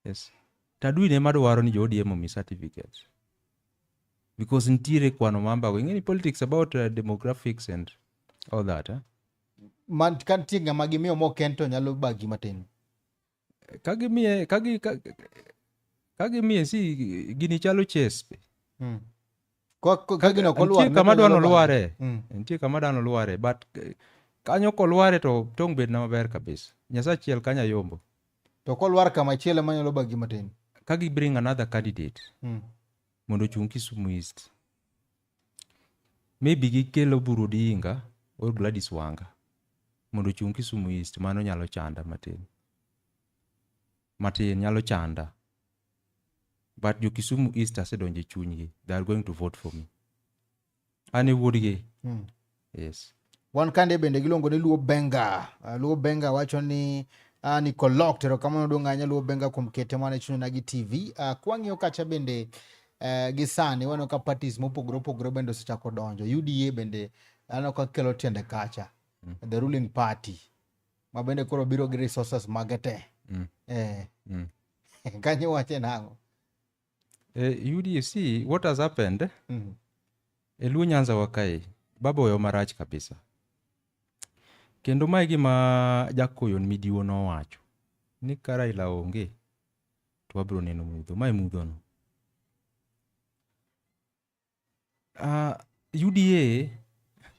Yes. Tadui ne ema dwaro ni jo ODM omi certificate. Because nitiere kwano mambago. Ing'e ni politics about demographics and all that. Eh?
Man, ka nitie ng'ama gimiyo mok en to nyalo bagi matin.
Ka gimiye, ka gi, ka, ka gimiye si gini chalo chess.
Ka gino ok olwar,
Nitie kama
to nyalo
dwano
bagi.
lware. Nitie kama dwano lware, but kanyo kolware to tong' bedna maber kabisa. Nyasaye achiel kanyo ayombo.
To kolwar kama chielo ema nyalo bagi matin.
Ka gi bring another candidate mondo ochung' Kisumu East. Maybe gikelo Oburu Odinga or Gladys Wanga mondo ochung' Kisumu East, mano nyalo chanda matin. matin nyalo chanda. But jo Kisumu East asedonjo e chunygi. They are going to vote for me. An e wuodgi. Yes.
Wan kande bende giluongo ni Luo Benga. Luo Benga wacho ni niko locked. Erokamano duong' ahinya Luo Benga kuom kete mana e chuny gi TV. Kwang'iyo kacha bende gi sani waneno ka parties mopogore opogore bende osechako donjo. UDA bende aneno ka kelo tiende kacha. The ruling party ma bende koro biro gi resources mage te. Kanyo wache nang'o?
UDA, see what has happened e Luo Nyanza wa kae, baba oyo marach kabisa. Kendo mae gima Jakoyo Midiwo nowacho ni ka Raila onge to wabiro neno mudho. Mae mudho no. UDA,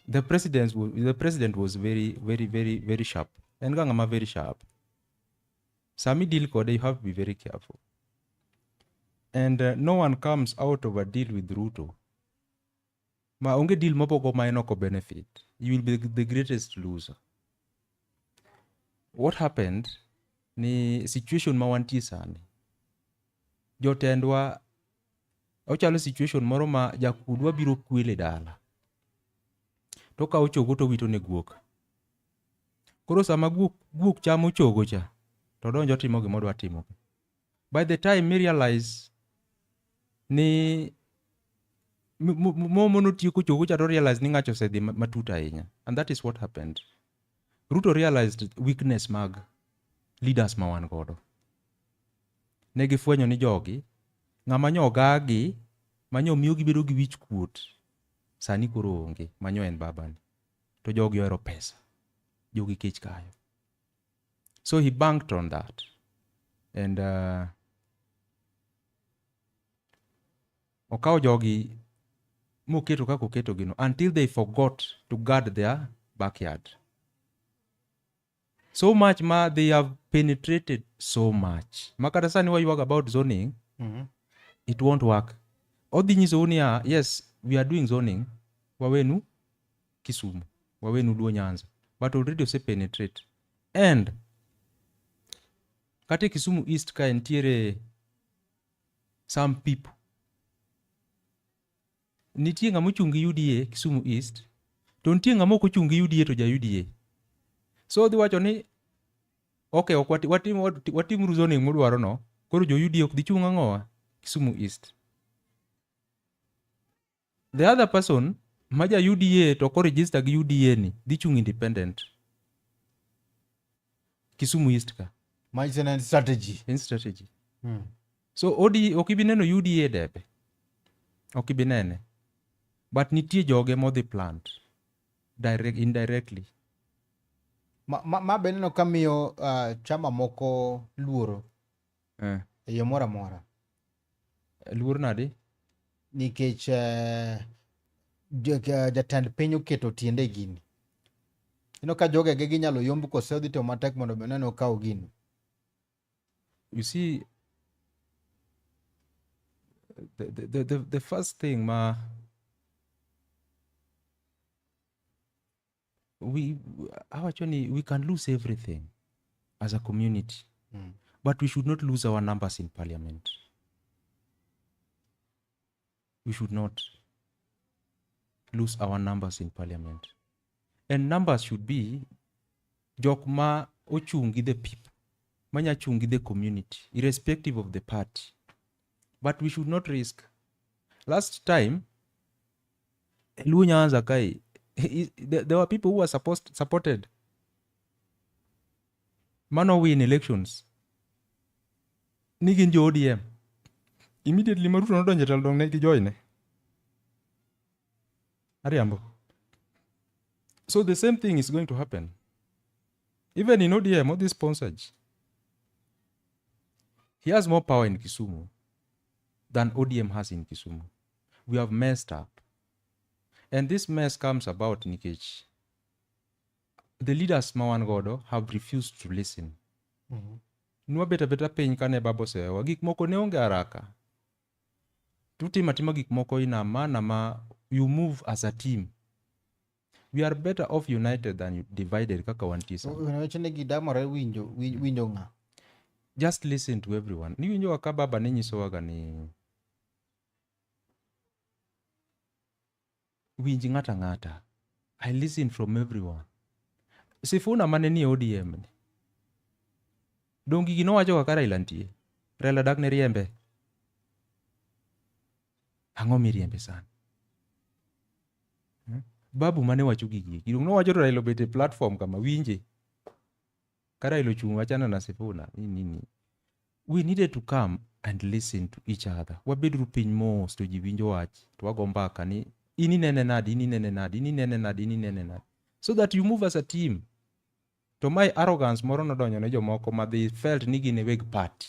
the president was very, very, very, very sharp. En ga ng'ama very sharp. Sami deal kode, you have to be very careful. And no one comes out of a deal with Ruto. Ma onge deal mopogo ma en ok benefit. You will be the greatest loser. What happened ni situation ma wantie sani. Jotendwa ochalo situation moro ma jakudwa biro kwele dala. To okawo chogo to wito ne guok. Koro sama guok chamo chogo cha, to donjo timo gima odwa timo. By the time mi realize ni mono tieko chogo cha to realize ni ng'acho osedhi matut ahinya. And that is what happened. Ruto realized weakness mag leaders ma wan godo. Ne gifwenyo ni jogi, ng'ama nyo ogagi, manyo miyo gibedo gi wich kuot, sani koro onge, manyo en babani. To jogi ohero pesa. Jogi kech kayo. So he banked on that. And okawo jogi moketo kaka oketo gino until they forgot to guard their backyard. So much ma they have penetrated so much. Ma kata sani waywag about zoning, it won't work. Odhi nyisou niya, yes, we are doing zoning, wawenu Kisumu, wawenu Luo Nyanza, but already ose penetrate. And kata e Kisumu East ka nitiere some people. Nitie ng'ama ochung' gi UDA Kisumu East, to nitie ng'ama ok ochung' gi UDA to ja UDA. So odhi wacho ni okay, ok watimuru zoning mudwaro no, koro jo UDA ok dhi chung' ang'owa Kisumu East. The other person ma ja UDA to ok oregister gi UDA ni dhi chung' independent. Kisumu East ka.
Manyiso ni en strategy.
En strategy. So OD ok ibi neno UDA debe. Ok ibi nene. But nitie joge modhi plant direct, indirectly.
Ma be neno ka miyo chama moko luoro e yo moro amora.
Luor nade?
Nikech jatend piny oketo tiende e gini. Ineno ka jogege ginyalo yomb kose odhi timo matek mondo mi oneno okaw gini.
You see, the first thing ma we awacho ni we can lose everything as a community, but we should not lose our numbers in parliament. We should not lose our numbers in parliament. And numbers should be jok ma ochung' gi the people, manya chung' gi the community, irrespective of the party. But we should not risk. Last time, Luo Nyanza kae, there were people who were supported. Mano win elections. Ni gin jo ODM. Immediately ma Ruto nodonjo e telo dong ne gijoine. Ariambo. So the same thing is going to happen. Even in ODM, all these sponsors. He has more power in Kisumu than ODM has in Kisumu. We have messed up. And this mess comes about nikech the leaders ma wan godo have refused to listen. Nwabet abeta piny kane baba osewewa, gik moko ne onge haraka. Tutimo atima gik moko in a manner ma you move as a team. We are better off united than divided kaka wantie sani.
Weche ni gidamore winjo ng'a?
Just listen to everyone. Niwinjoga ka baba ne nyisowaga ni winj ng'ato ang'ata. I listen from everyone. Sifuna mane nie ODM ni. Donge gigi nowacho kaka Raila nitie. Raila dak ne riembe. Ang'o miriembe sana? Hmm? Babu mane wacho gigi. Gigi nowacho to Raila obet e platform kama winje. Ka Raila ochung' wachana na Sifuna. Ni, ni, ni. We needed to come and listen to each other. Wabeduru piny mos to ji winjo wach. To wago mbaka ni in inene nade, in inene nade, in inene nade, in inene nade. So that you move as a team. To mae arrogance moro nodonjo ne jomoko ma they felt ni gin e weg party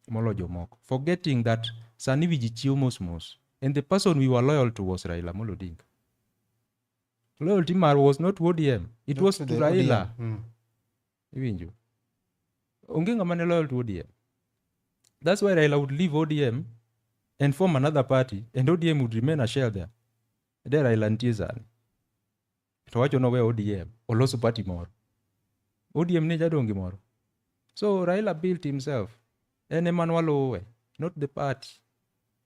molo jomoko. Forgetting that sani wi ji chiew mos mos. And the person we were loyal to was Raila Amolo Odinga. Loyalty mar was not to ODM. It
Not
was
to
to
the
Raila.
ODM.
Iwinjo? Onge ng'ama ne loyal to ODM. That's why Raila would leave ODM and form another party and ODM would remain a shell there. De Raila nitie sani. To wacho nowe ODM, oloso party moro. ODM ne jadong' gimoro. So Raila built himself. En ema nwaluwe, not the party.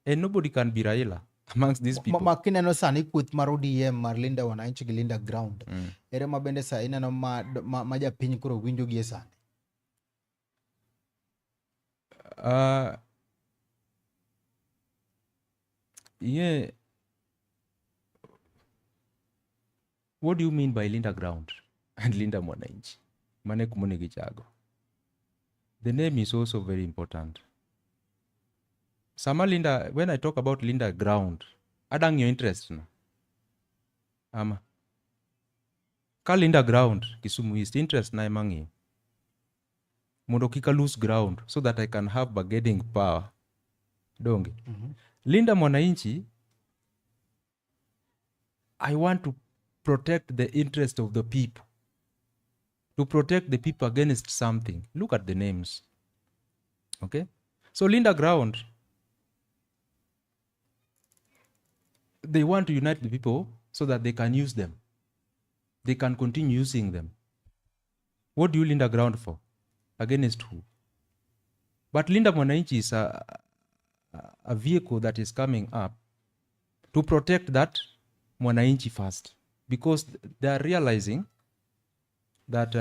And nobody can be Raila amongst these people.
Ma kineno sani kweth mar ODM mar Linda Wananchi gi Linda Ground. Ere ma bende sa ineno ma japiny koro winjo gie sani?
Yeah. What do you mean by Linda Ground and Linda Mwananchi? Mane kuma onego ichago. The name is also very important. Sama Linda, when I talk about Linda Ground, adang your interest na. Ama. Ka Linda Ground, Kisumu East, interest na ema ng'iyo. Mondo kik a lose ground so that I can have bargaining power. Donge. Linda Mwananchi, I want to protect the interest of the people. To protect the people against something. Look at the names. Okay? So Linda Ground, they want to unite the people so that they can use them. They can continue using them. What do you Linda Ground for? Against who? But Linda Mwananchi is a vehicle that is coming up to protect that Mwananchi first, because they are realizing that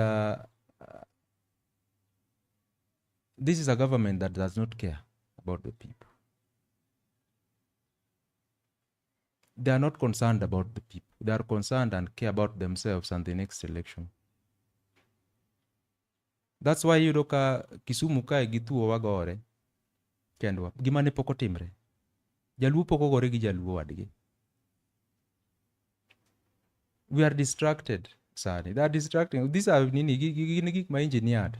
this is a government that does not care about the people. They are not concerned about the people. They are concerned and care about themselves and the next election. That's why iyudo ka Kisumu kae gi thuo wagore kendwa. Gima ne pok otimre. Jaluo pok ogore gi jaluo wadgi. We are distracted sani. They are distracting. These are nini, gin gik ma engineered.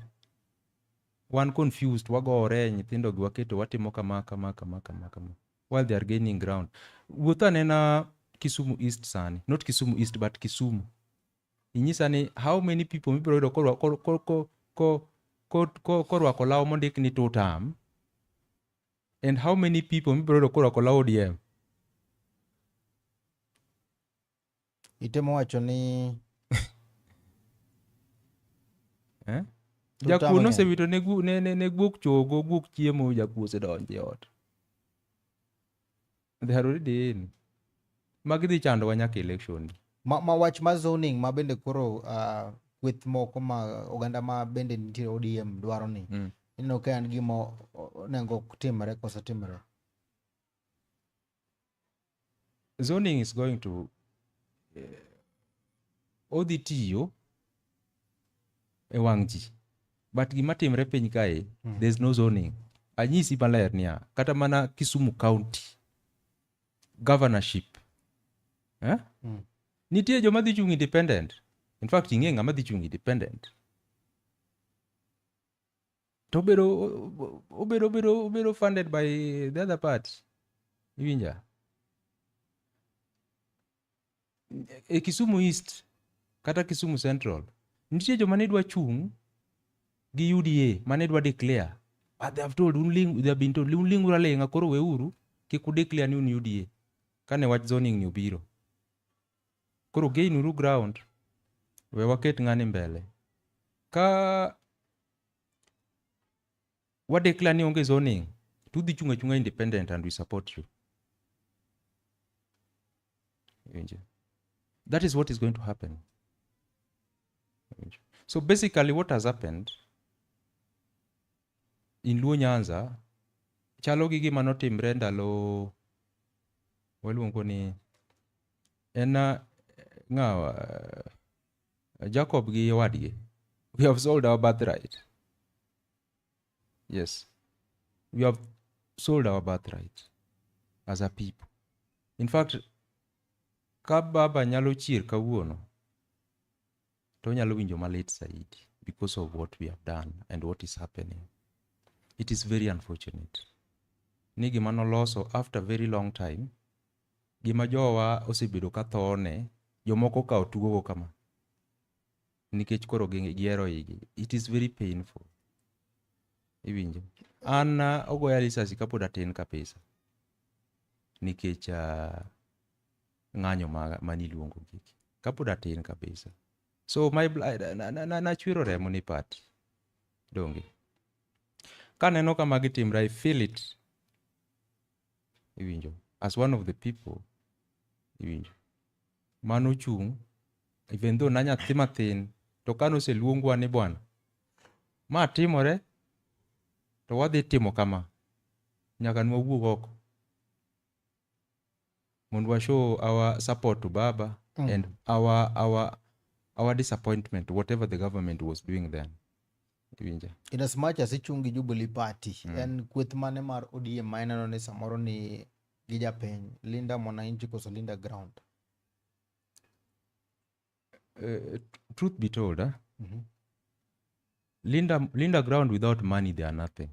Wan confused, wagore, nyithindo gi waketo, watimo kama, kama, kama, kama, kama. While they are gaining ground. Wuoth anena Kisumu East sani. Not Kisumu East, but Kisumu. Inyisa ni how many people mibiro yudo korwako law mondik ni two term, and how many people mibiro yudo korwako law ODM?
Itemo wacho ni
Eh?
Two
Jakuo
term ng'eny.
nosewito ne guok chogo, guok chiemo, jakuo osedonjo e ot. They are already in. Magi dhi chandowa nyaka election.
Ma wach mar zoning ma bende koro kweth moko ma oganda ma bende nitie ODM dwaro ni. Ineno ka en gima onego timre koso timre?
Zoning is going to odhi tiyo e wang' ji. But gima timre piny kae, there's no zoning. Anyisi maler niya, kata mana Kisumu County governorship. Eh? Nitie joma dhi chung' independent. In fact, ing'e ng'ama dhi chung' independent. To obedo funded by the other party. Iwinja? E Kisumu East kata Kisumu Central, nitie joma ne dwa chung' gi UDA mane dwa declare. But they have told, unling, they have been told, unlinguru aling'a, koro weuru, kik udeclare ni un UDA. Kane wach zoning ni obiro. Koro gain uru ground, we waket ng'ani mbele. Ka Wa declare ni onge zoning to udhi chung' achung'a independent and we support you. Iwinjo? That is what is going to happen. Iwinjo? So basically what has happened in Luo Nyanza chalo gi gima notimre ndalo waluongo ni en ng'awa Jacob gi owadgi. We have sold our birthright. Yes. We have sold our birthright as a people. In fact, ka baba nyalo chier kawuono, to onyalo winjo malit saidi because of what we have done and what is happening. It is very unfortunate. Ni gima noloso after very long time, gima jowa osebedo ka thone, jomoko okawo tugogo kama. Nikech koro gihero igi. It is very painful. Iwinjo? An ogoya risasi kapod atin kabisa. Nikech ng'anyo maniluongo giki. Kapod atin kabisa. So my nachwero remo ni party. Donge. Kaneno ka magi timre, I feel it. Iwinjo? As one of the people. Iwinjo? Mano chung', even though nanyathi mathin, to kane oseluongwa ni bwana, ma timore, to wadhi timo kama. Nyaka nwawuog oko. Mondo wa show our support to Baba and our disappointment, whatever the government was doing then. Iwinjo?
In as much as ichung' gi Jubilee Party, en kweth mane mar ODM ma ineno ni samoro ni gi japiny, Linda Mwananchi koso Linda Ground?
Truth be told, Linda Ground without money, they are nothing.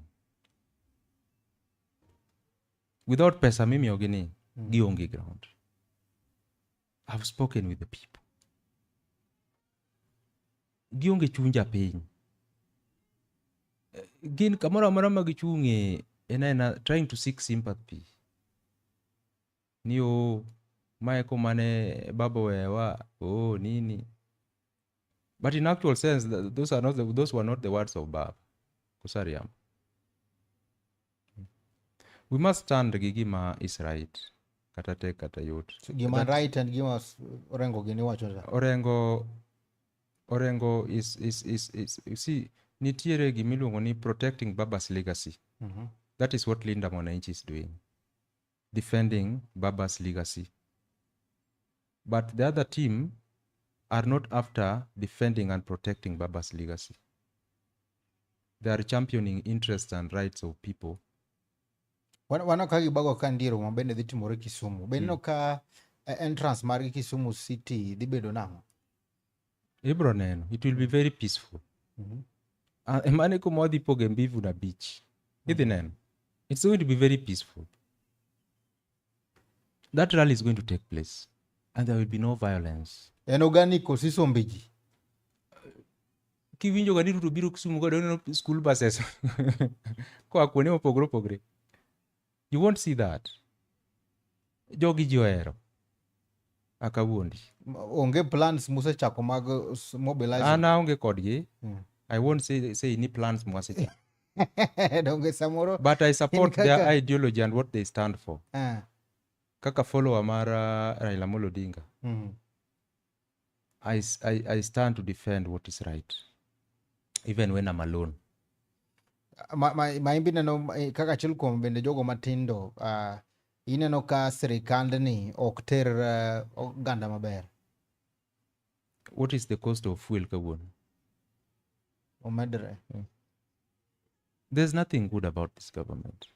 Without pesa mimiyogi ni, gionge ground. I've spoken with the people. Gionge chuny japiny. Gin kamoro amora ma gichung'e en aena trying to seek sympathy. Ni oh, mae kumane baba owewa, oh nini. But in actual sense, those were not the words of Baba. Kusariam. We must stand gi gima is right. Kata tek kata yot.
So, gima right and gima Orengo gini wacho cha.
Orengo is, you see, nitiere gimiluongo ni protecting Baba's legacy. That is what Linda Mwananchi is doing. Defending Baba's legacy. But the other team are not after defending and protecting Baba's legacy. They are championing interests and rights of people.
Waneno ka gibago ka ndiere ma bende dhi timore Kisumu. Be ineno ka entrance margi Kisumu City dhi bedo nang'o?
Ibro neno, it will be very peaceful. Mane kuma wadhi poge mbivu na beach. Idhi neno. It's going to be very peaceful. That rally is going to take place and there will be no violence.
En organic koso isombe ji?
Kiwinjo ga ni Ruto biro Kisumu ka doneno school buses koa kuonde mopogore opogore. You won't see that. Jogi ji ohero. Akawuondi.
Onge plans musechako mag mobilizing?
An aonge kodgi. I won't say ni plans mwasechako.
Donge samoro
But I support
in
their
kaka
ideology and what they stand for. Kaka follower mar Raila Amolo Odinga. I stand to defend what is right. Even when I'm alone.
Ma imbi neno kaka achiel kuom bende jogo matindo, ineno ka sirikandni ok ter oganda maber.
What is the cost of fuel kawuono?
Omedre.
There's nothing good about this government.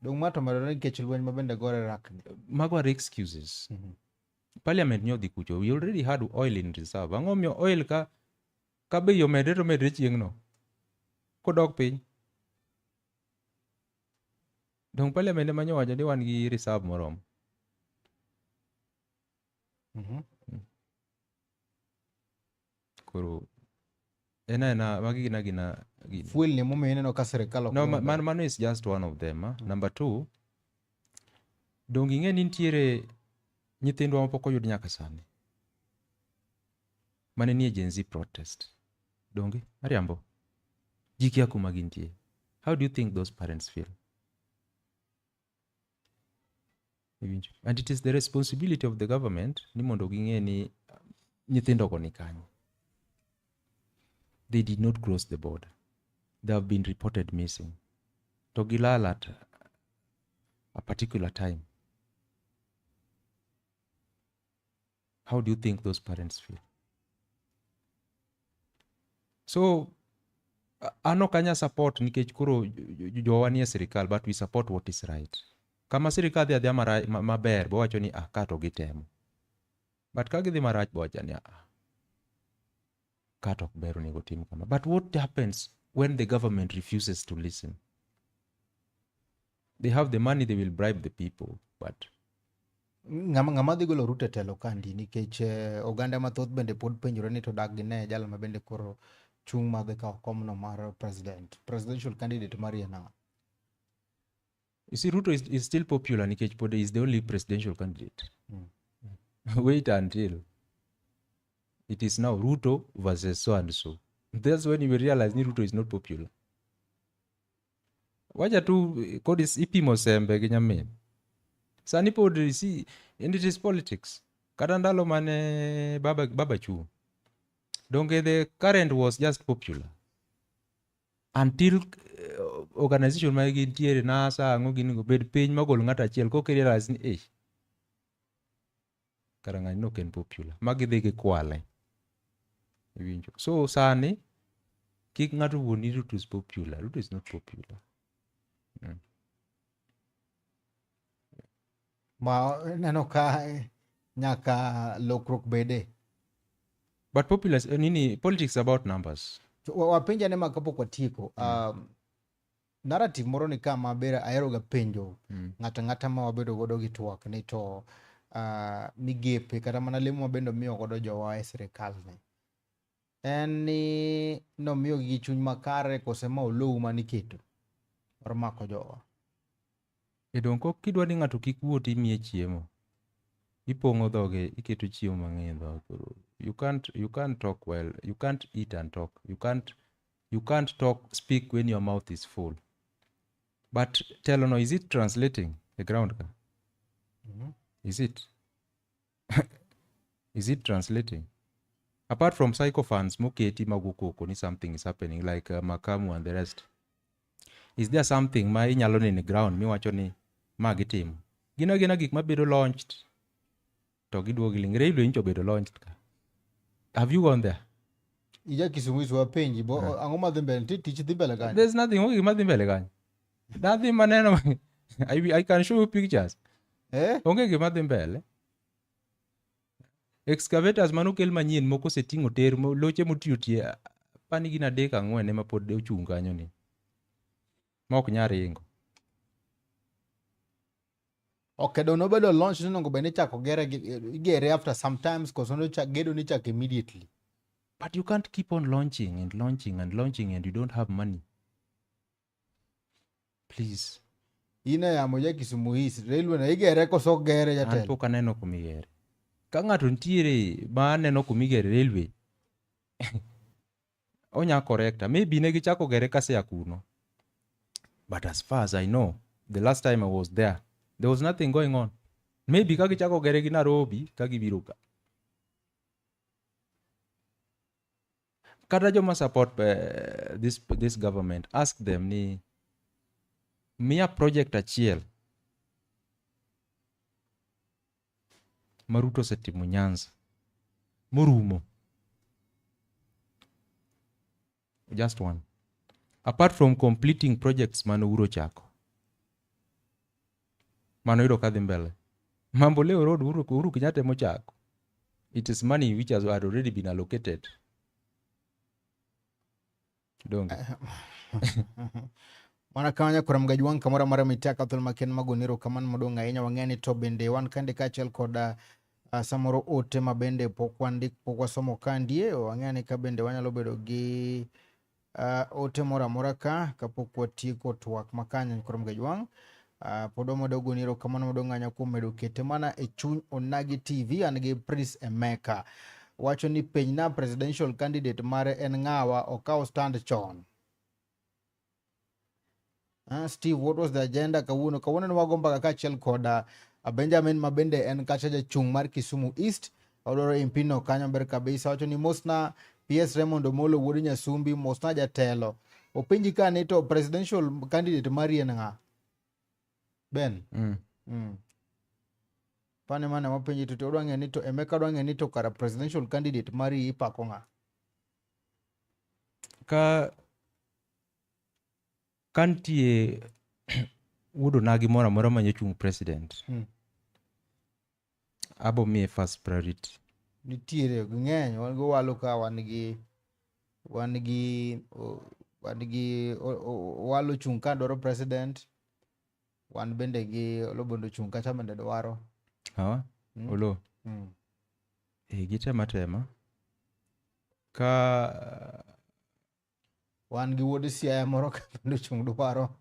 Dong' ma to omedore nikech lweny ma bende gore rakni.
Mago are excuses. Parliament nyodhi kucho. We already had oil in reserve. Ang'o miyo oil ka bei omedre to omedre chieng'no? Kodok piny. Dong' parliament ema nyowacho ni wan gi reserve moromo. Koro en aena magi gin agina gini.
Fuel ni momiyo ineno ka sirikal ok
No,
dhi maber.
Mano is just one of them. Number two, dong' ing'e ni nitiere nyithindwa mapok oyud nyaka sani. Mane nie Gen Z protest. Donge? Ariambo. Ji kia kuma gintie. How do you think those parents feel? Iwinjo? And it is the responsibility of the government ni mondo ging'e ni nyithindo go ni kanye. They did not cross the border. They have been reported missing. To gilal at a particular time. How do you think those parents feel? So an ok anya support nikech koro jowa nie sirikal, but we support what is right. Kama sirikal dhi adhiya maber, bowacho ni ah, ka to gitemo. But ka gidhi marach, bowacho ni ah, ka to ok ber, onego tim kama. But what happens when the government refuses to listen? They have the money, they will bribe the people, but
Ng'ama dhi golo Ruto e telo kandi nikech oganda mathoth bende pod penjore ni to dak gine jal ma bende koro chung' madhi kawo komno mar president. Presidential candidate mari en ang'o?
You see, Ruto is still popular nikech pod is the only presidential candidate. Wait until it is now Ruto versus so and so. That's when you will realize ni Ruto is not popular. Wacha tu kod ipimo sembe gi nyamin. Sani pod you see, and it is politics. Kata ndalo mane baba chung'. Donge the current was just popular. Until organization ma gintiere NASA ang'o gini go bed piny magol ng'ato achiel koka realize ni eh kara ng'ani nok en popular ma gidhi gikwale. Iwinjo? So sani kik ng'ato wuond ni Ruto is popular. Ruto is not popular.
Ma neno ka nyaka lokruok bede.
But popular nini, politics is about numbers.
To wapenja ne ma kapok watieko. Narrative moro ni kama ber ahero ga penjo ng'ato ang'ata ma wabedo godo gi twak ni to migepe kata mana lemo ma bende omiyo godo jowa e sirikal ni. En ni nomiyogi gi chuny makare kose ma olowu maniketo mar mako jowa.
E dong kok kidwa ni ng'ato kik wuo to imiye chiemo. Ipong'o dhoge, iketo chiemo mang'eny e dhoge. Koro you can't talk well. You can't eat and talk. You can't talk speak when your mouth is full. But telo no, is it translating the ground ka? Is it? Is it translating? Apart from sycophants moketi mago koko ni something is happening like Makamu and the rest. Is there something ma inyalo neno e ground miwacho ni ma gitimo? Gin agina gik mabedo launched to giduogo giling. Railway nyocha obedo launched ka. Have you gone there?
Ija Kisumu is wapenji bo ang'o madhi mbele nitie tich dhi mbele kanyo.
There's nothing, onge gima dhi mbele kanyo. Nothing maneno. I can show you pictures.
Eh?
Onge gima dhi mbele. Excavators manokel manyien moko oseting'o ter loche motiyo tie pani gin adek ang'wen ema pod ochung' kanyo ni. Ma ok nyal ringo.
Ok, do nobedo launch ni onego bed ni ichako gere igere after sometimes koso gedo ni ichako immediately.
But you can't keep on launching and launching and launching and you don't have money. Please.
In e yamo ja Kisumu East, railway no igere koso ok gere
An
jatelo?
pok aneno kumigere. Ka ng'ato nitiere ma aneno kumigere railway, onya correcta. Maybe ne gichako gere kasea kuno. But as far as I know, the last time I was there, there was nothing going on. Maybe ka gichako gere gi Nairobi, ka gibiro ka. Kata joma support this government, ask them ni miya project achiel ma Ruto osetimo Nyanza morumo. Just one. Apart from completing projects mane Uhuru ochako. Mano yudo ka dhi mbele. Mamboleo Road Uhuru Kenyatta emochako. It is money which has had already been allocated. Donge.
Mana kanya kora mgaji wang' kamoro amora mitaka thuolo maken magonero kamano maduong' ahinya wang'e ni to bende wan kande kaachiel kod samoro ote ma bende pok wandik pok wasomo kandie wang'e ni ka bende wanyalo bedo gi ote moro amora ka kapok watieko twak makanya kora mgaji wang' pod wamedo goni erokamano maduong' ahinya kuom medo kete mana e chuny Onagi TV. An gi Prince Emeka wacho ni penjna presidential candidate mare en ng'awa okaw stand chon. Steve, what was the agenda kawuono? Kawuono ne wago mbaka kaachiel kod Benjamin ma bende en kacha jachung' mar Kisumu East. Odwaro MP no kanyo ber kabisa. Wacho ni mosna PS Raymond Omolo wuod Nyasumbi, mosna jatelo. Openji ka ni to presidential candidate mari en ng'a? Ben. Pane mane wapenji to odwa ng'eyo ni to Emeka odwa ng'eyo ni to kara presidential candidate mari ipako ng'a?
Ka nitie wuod onagi moro amora ma chung president, abo miye first priority.
Nitiere ging'eny, wan go walo ka wan gi walo chung' ka dwaro president, wan bende gi Olobondo chung' kacha bende dwaro.
Hawa? Olo. E, gitema tema. Ka
Wan gi wuod Siaya moro ka bende ochung' dwaro.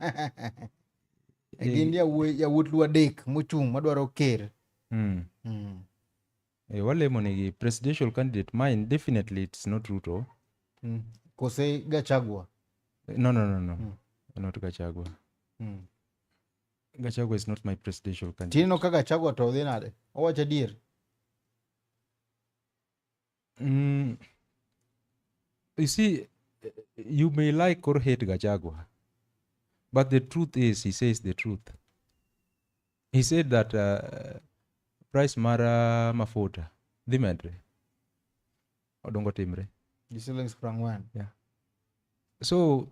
Gin yawuot Luo adek mochung' madwaro ker.
E, walemo nigi presidential candidate mine, definitely it's not Ruto.
Kose Gachagua?
No. Not Gachagua. Gachagua is not my presidential candidate.
Tineno ka Gachagua to odhi nade? Owacho adier.
You see, you may like or hate Gachagua, but the truth is, he says the truth. He said that price mar mafuta dhi medre. Odongo timre.
Gi shillings 40.
Yeah. So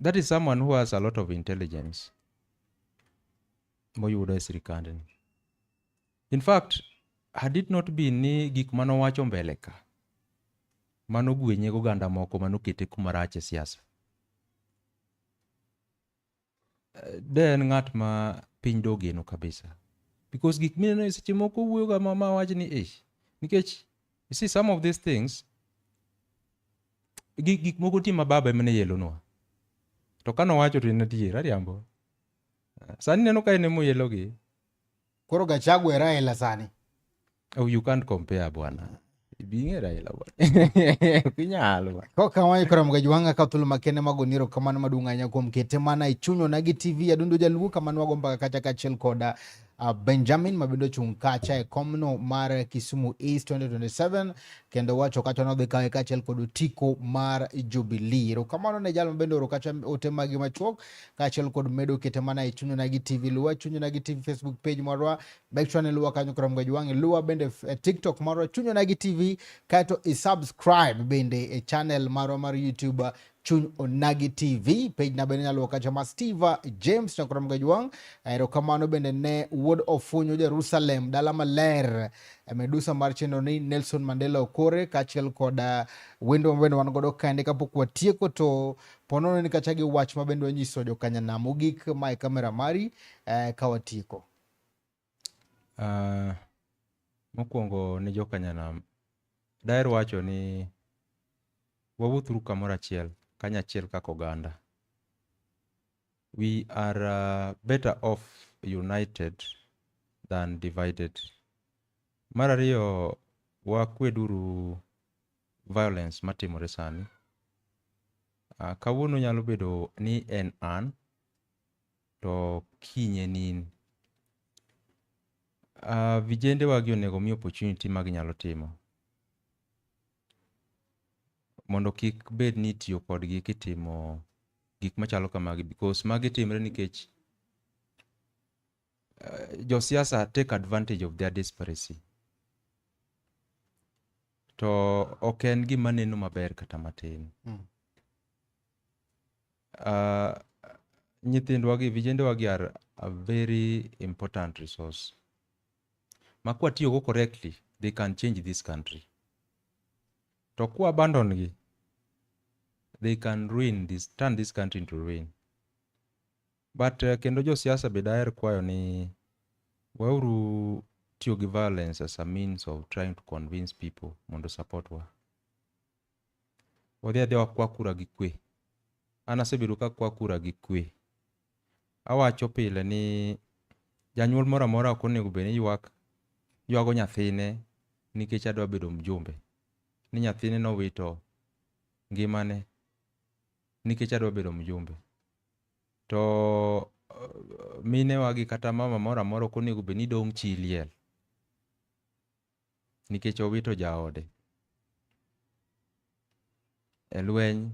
that is someone who has a lot of intelligence moyudo e sirikandni. In fact, had it not been ni gik manowacho mbele ka, manogwenye goganda moko manokete kuma rach e siasa, de en ng'at ma piny dogeno kabisa. Because gik mineno e seche moko wuoyoga ma wach ni eh, nikech you see some of these things, gik moko nitie ma baba ema ne yelonwa. To kanowacho to en adier, ariambo. Sani neno ka en emoyelogi.
Koro Gachagua e Raila sani.
Oh, you can't compare, bwana. Ibing'e Raila, bwana. Ok inyal, bwana.
Kokamano koro Mgajwang'a ka thuolo makende magoni erokamano maduong' ahinya kuom kete mana e chuny Onagi TV Adundo Jaluo kamano wago mbaka kacha kaachiel kod Benjamin ma bende ochung' kacha e komno mar Kisumu East 2027 kendo wacho kacha nodhi kawe kaachiel kod otiko mar Jubilee. Erokamano ne jal ma bende oro kacha ote magi machuok kaachiel kod medo kete mana e chuny Onagi TV. Luwa chuny Onagi TV Facebook page marwa, make sure ni luwa kanyo koro Mgajwang'a, luwa bende e TikTok marwa chuny Onagi TV, kaeto i subscribe bende e channel marwa mar YouTube Chuny Onagi TV. Page na bende nyalo kacha ma Steve James nyakoro Mgajwang'. Erokamano bende ne wuod Ofunyo Jerusalem dala maler, medusa mar chenro ni Nelson Mandela Okore kaachiel kod wendo ma bende wan godo kende kapok watieko to ponono ni kacha gi wach ma bende wanyiso jokanyanam mogik ma e kamera mari ka watieko.
Mokwongo ne jokanyanam, daher wacho ni wawuothuru kamoro achiel, kanyachiel kaka oganda. We are better off united than divided. Mar ariyo, wakweduru violence matimore sani. Kawuono nyalo bedo ni en an, to kiny en in. Vijende wagi onego mi opportunity ma ginyalo timo. Mondo kik bed ni itiyo kodgi kitimo gik machalo kamagi, because magi timre nikech josiasa take advantage of their desperation. To ok en gima neno maber kata matin. Nyithindwa gi, vijende wagi are a very important resource. Ma kwatiyogo correctly, they can change this country. To kwa abandon gi, they can ruin this, turn this country into ruin. But kendo josiasa be daher kwayo ni weuru tiyo gi violence as a means of trying to convince people mondo support wa. Wadhi adhiya wakwa kura gi kwe. An asebedo ka akwa kura gi kwe. Awacho pile ni janyuol moro amora ok onego bed ni ywak, ywago nyathine nikech adwa bedo mjumbe. Ni nyathine nowito ngimane nikech adwa bedo mjumbe. To minewa gi kata mama moro amora ok onego bed ni dong' chi liel nikech owito jaode e lweny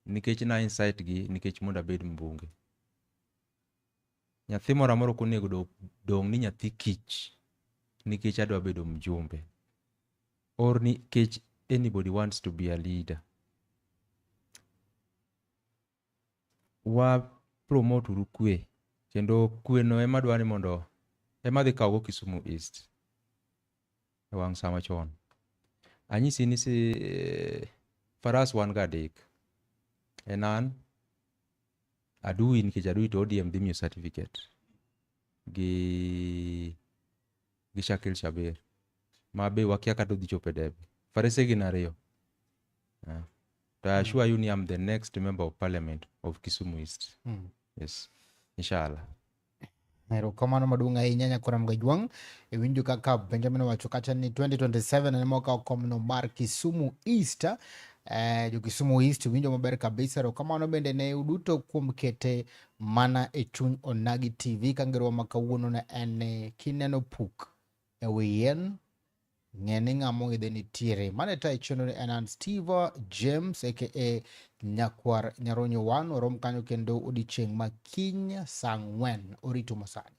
nikech na incite gi nikech mondo abed mbunge. Nyathi moro amora ok onego dong' ni nyathi kich nikech adwa bedo mjumbe or nikech anybody wants to be a leader. Wa promote uru kwe kendo kwe no ema adwa ni mondo ema adhi kawo go Kisumu East e wang' sama chon. Anyisi ni si faras wan ga adek. En an, Adui nikech Adui to ODM dhi miyo certificate gi gi Shakil Shabir ma be wakia kata odhi chopo e debe. Farese gin ariyo. To I assure you ni I'm the next member of parliament of Kisumu East. Yes. Inshallah.
Erokamano maduong' ahinya nyakwara Mgajwang'. Iwinjo kaka Benjamin owacho kacha ni 2027 en mokawo komno mar Kisumu East. Jo Kisumu East winjo maber kabisa. Erokamano bende ne uduto kuom kete mana e chuny Onagi TV. Ka ngerowa ma kawuono ne en ni kineno puk e wi yien ng'e ni ng'ama oidhe nitiere. Mane tayo chenro ni en an Steve James aka Nyakwar Nyaronyo 1. Warom kanyo kendo odiochieng' ma kiny saa 4. Orito masani.